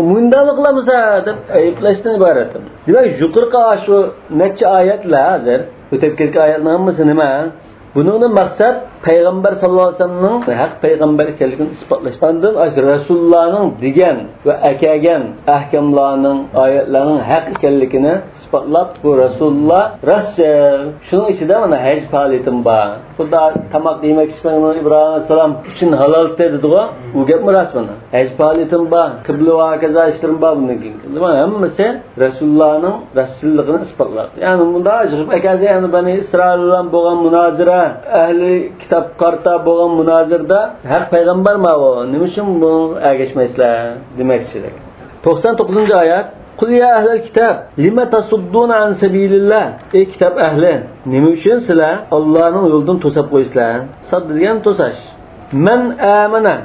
مۇنداقمۇ قىلامسىلەر دەپ ئەيىبلەشتىن ئىبارەت. دېمەك، يۇقىرىقى ئاشۇ نەچچە ئايەتلەر ھازىر، ئۆتۈپ كەتكەن ئايەتنىڭ ھەممىسى نېمە؟ بۇنىڭدىن مەقسەت پەيغەمبەر ساللاللاھۇ ئەلەيھى ۋەسەللەمنىڭ ھەق پەيغەمبەر ئىكەنلىكىنى ئىسپاتلاش. ئاندىن ئاشۇ رەسۇلۇللانىڭ دېگەن ۋە ئەكەلگەن ئەھكاملارنىڭ، ئايەتلەرنىڭ ھەق ئىكەنلىكىنى ئىسپاتلاپ، بۇ رەسۇلۇللا راستچىل. شۇنىڭ ئىچىدە مانا ھەج پائالىيىتىم بار. خۇدا تاماق يېمەك ئىچمەكنى ئىبراھىم ئەلەيھىسسالام ئۈچۈن ھالال دېدىغۇ. ئۇ گەپمۇ راست مانا. ھەج پائالىيىتىم بار، قىبلە ۋە ھاكازا ئىشلىرىم بار بۇندىن كېيىن. بۇلار ھەممىسى رەسۇلۇللانىڭ راستچىللىقىنى ئىسپاتلاپ. يەنى مۇنداق يىغىپ ئەكەلسە، يەنى بەنى ئىسرائىل بىلەن بولغان مۇنازىرە، ئەھلى كىتاب قارتا بولغان مۇنازىرىدە ھەق پەيغەمبەر ماۋۇ، نېمە ئۈچۈن بۇنى ئەگەشمەيسىلەر دېمەكچىدەك. توقسان توققۇزىنچى ئايەت. قۇل يا ئەھلەل كىتاب، لىمە تەسۇددۇنە ئەن سەبىلىللا. ئەي كىتاب ئەھلى، نېمە ئۈچۈن سىلەر ئاللانىڭ يولىدىن توساپ قويىسىلەر؟ ساددا دېگەن توساش. مەن ئامەنە،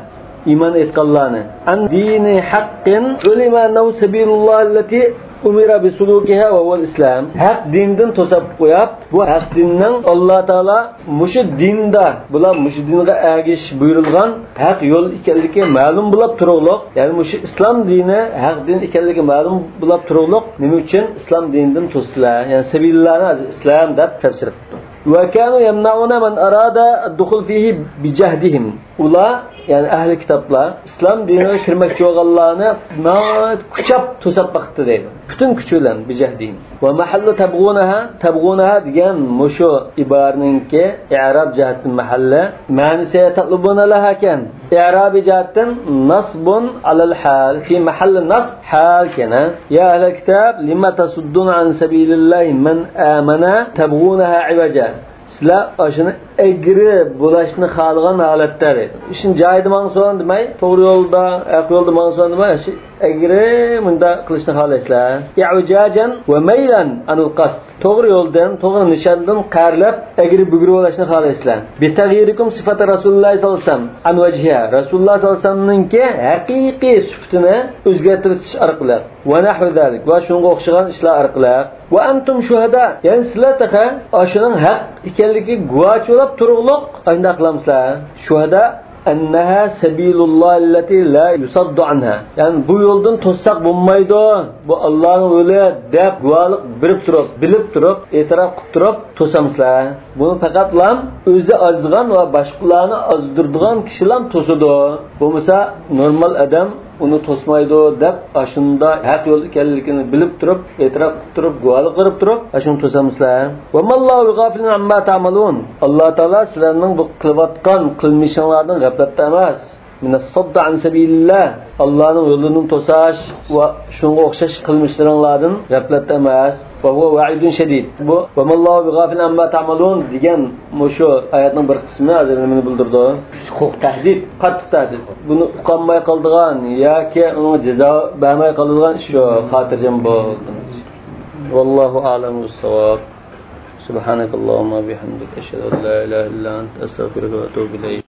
ئىمان ئېيتقانلارنى، ئەن دىنى ھەققىن، ئۇلىمە ئەننەھۇ سەبىلۇللاھىللەتى ئۇمىرە بىسۇلۇكىھا ۋە ھۇۋەل ئىسلام. ھەق دىندىن توساپ قويۇپ، بۇ ھەق دىننىڭ ئاللا تائالا مۇشۇ دىندا، بۇلار مۇشۇ دىنغا ئەگىشىش بۇيرۇلغان ھەق يول ئىكەنلىكى مەلۇم بولاپ تۇرۇقلۇق، يەنى مۇشۇ ئىسلام دىنى ھەق دىن ئىكەنلىكى مەلۇم بولاپ تۇرۇقلۇق، نېمە ئۈچۈن ئىسلام دىنىدىن توسىسىلەر؟ يەنى سەبىلۇللانى ھازىر ئىسلام دەپ تەپسىر قىپتۇ. ۋە كانۇ يەمنەئۇنە مەن ئارادە ئەددۇخۇل فىھى بىجەھدىھىم. ئۇلار، يەنى ئەھلى كىتابلار، ئىسلام دىنىغا كىرمەكچى بولغانلارنى ناھايىتى كۈچەپ توساپ باقتى دەيدۇ. پۈتۈن كۈچى بىلەن، بىجەھدىھىم. ۋە مەھەللۇ تەبغۇنەھا، تەبغۇنەھا دېگەن مۇشۇ ئىبارىنىڭكى ئىئراب جەھەتتىن مەھەللى، مەنىسى تەتلۇبۇنە لەھا ئىكەن. ئىئرابى جەھەتتىن نەسبۇن ئەلەل ھال، فى مەھەللى نەسب ھال ئىكەن. يا ئەھلەل كىتاب، لىمە تەسۇددۇنە ئەن سەبىلىللاھى مەن ئامەنە تەبغۇنەھا ئىۋەجا. سىلەر ئاشۇنى ئەگرى بولاشنى خالىغان ھالەتتە دەيدۇ. ئىشنى جايىدا ماڭسۇن دېمەي، توغرا يولدا، ھەق يولدا ماڭسۇن دېمەي، ئاشۇ ئەگرى مۇنداق قىلىشنى خالايسىلەر. ئىئۋىجاجەن ۋە مەيلەن ئەنىل قەسد. توغرا يولدىن، توغرا نىشاندىن قەرلەپ، ئەگرى بۈگرى بولاشنى خالايسىلەر. بىتەغيىرىكۇم سىفەتە رەسۇلۇللاھى ساللاللاھۇ ئەلەيھى ۋەسەللەم ئەن ۋەجھىھا. رەسۇلۇللا ساللاللاھۇ ئەلەيھى ۋەسەللەمنىڭكى ھەقىقىي سۈپىتىنى ئۆزگەرتىۋېتىش ئارقىلىق. ۋە نەھۋى زالىك. ۋە شۇنىڭغا ئوخشىغان ئىشلار ئارقىلىق. ۋە ئەنتۇم شۇھەدا، يەنى سىلەر تېخى ئاشۇنىڭ ھەق ئىكەنلىكىگە گۇۋاچى بولاپ تۇرۇقلۇق ئاشۇنداق قىلامسىلەر؟ شۇھەدا ئەننەھا سەبىلۇللاھىللەتى لا يۇسەددۇ ئەنھا. يەنى بۇ يولدىن توسساق بولمايدۇ، بۇ ئاللانىڭ يولى دەپ گۇۋاھلىق بېرىپ تۇرۇپ، بىلىپ تۇرۇپ، ئېتىراپ قىلىپ تۇرۇپ توسامسىلەر؟ بۇنى پەقەتلام ئۆزى ئازغان ۋە باشقىلارنى ئازدۇرىدىغان كىشىلام توسىدۇ. بولمىسا نورمال ئادەم ئۇنى توسمايدۇ دەپ، ئاشۇنداق ھەق يول ئىكەنلىكىنى بىلىپ تۇرۇپ، ئېتىراپ قىلىپ تۇرۇپ، گۇۋاھلىق بېرىپ تۇرۇپ، ئاشۇنى توسامسىلەر؟ ۋەماللاھۇ بىغافىلىن ئەمما تەئمەلۇن. ئاللا تائالا سىلەرنىڭ بۇ قىلىۋاتقان قىلمىشىڭلاردىن غەپلەتتە ئەمەس. مىنەس سەددى ئەن سەبىلىللا. ئاللانىڭ يولىدىن توساش ۋە شۇنىڭغا ئوخشاش قىلمىشلىرىڭلاردىن غەپلەتتە ئەمەس. ۋە ھۇۋە ۋەئىدۇن شەدىد. بۇ ۋەماللاھۇ بىغافىلىن ئەمما تەئمەلۇن دېگەن مۇشۇ ئايەتنىڭ بىر قىسمى ھازىر نېمىنى بىلدۈرىدۇ؟ تەھدىد، قاتتىق تەھدىت. بۇنى ئۇقالماي قالىدىغان ياكى ئۇنىڭغا جازا بەرمەي قالىدىغان ئىش شۇ، خاتىرجەم بول. ۋاللاھۇ ئەئلەمۇ بىسساۋاب. سۇبھانەكەللاھۇممە ۋە بىھەمدىك، ئەشھەدۇ ئەن لا ئىلاھە ئىللا ئەنتە، ئەستەغفىرۇكە ۋە ئەتۇبۇ ئىلەيك.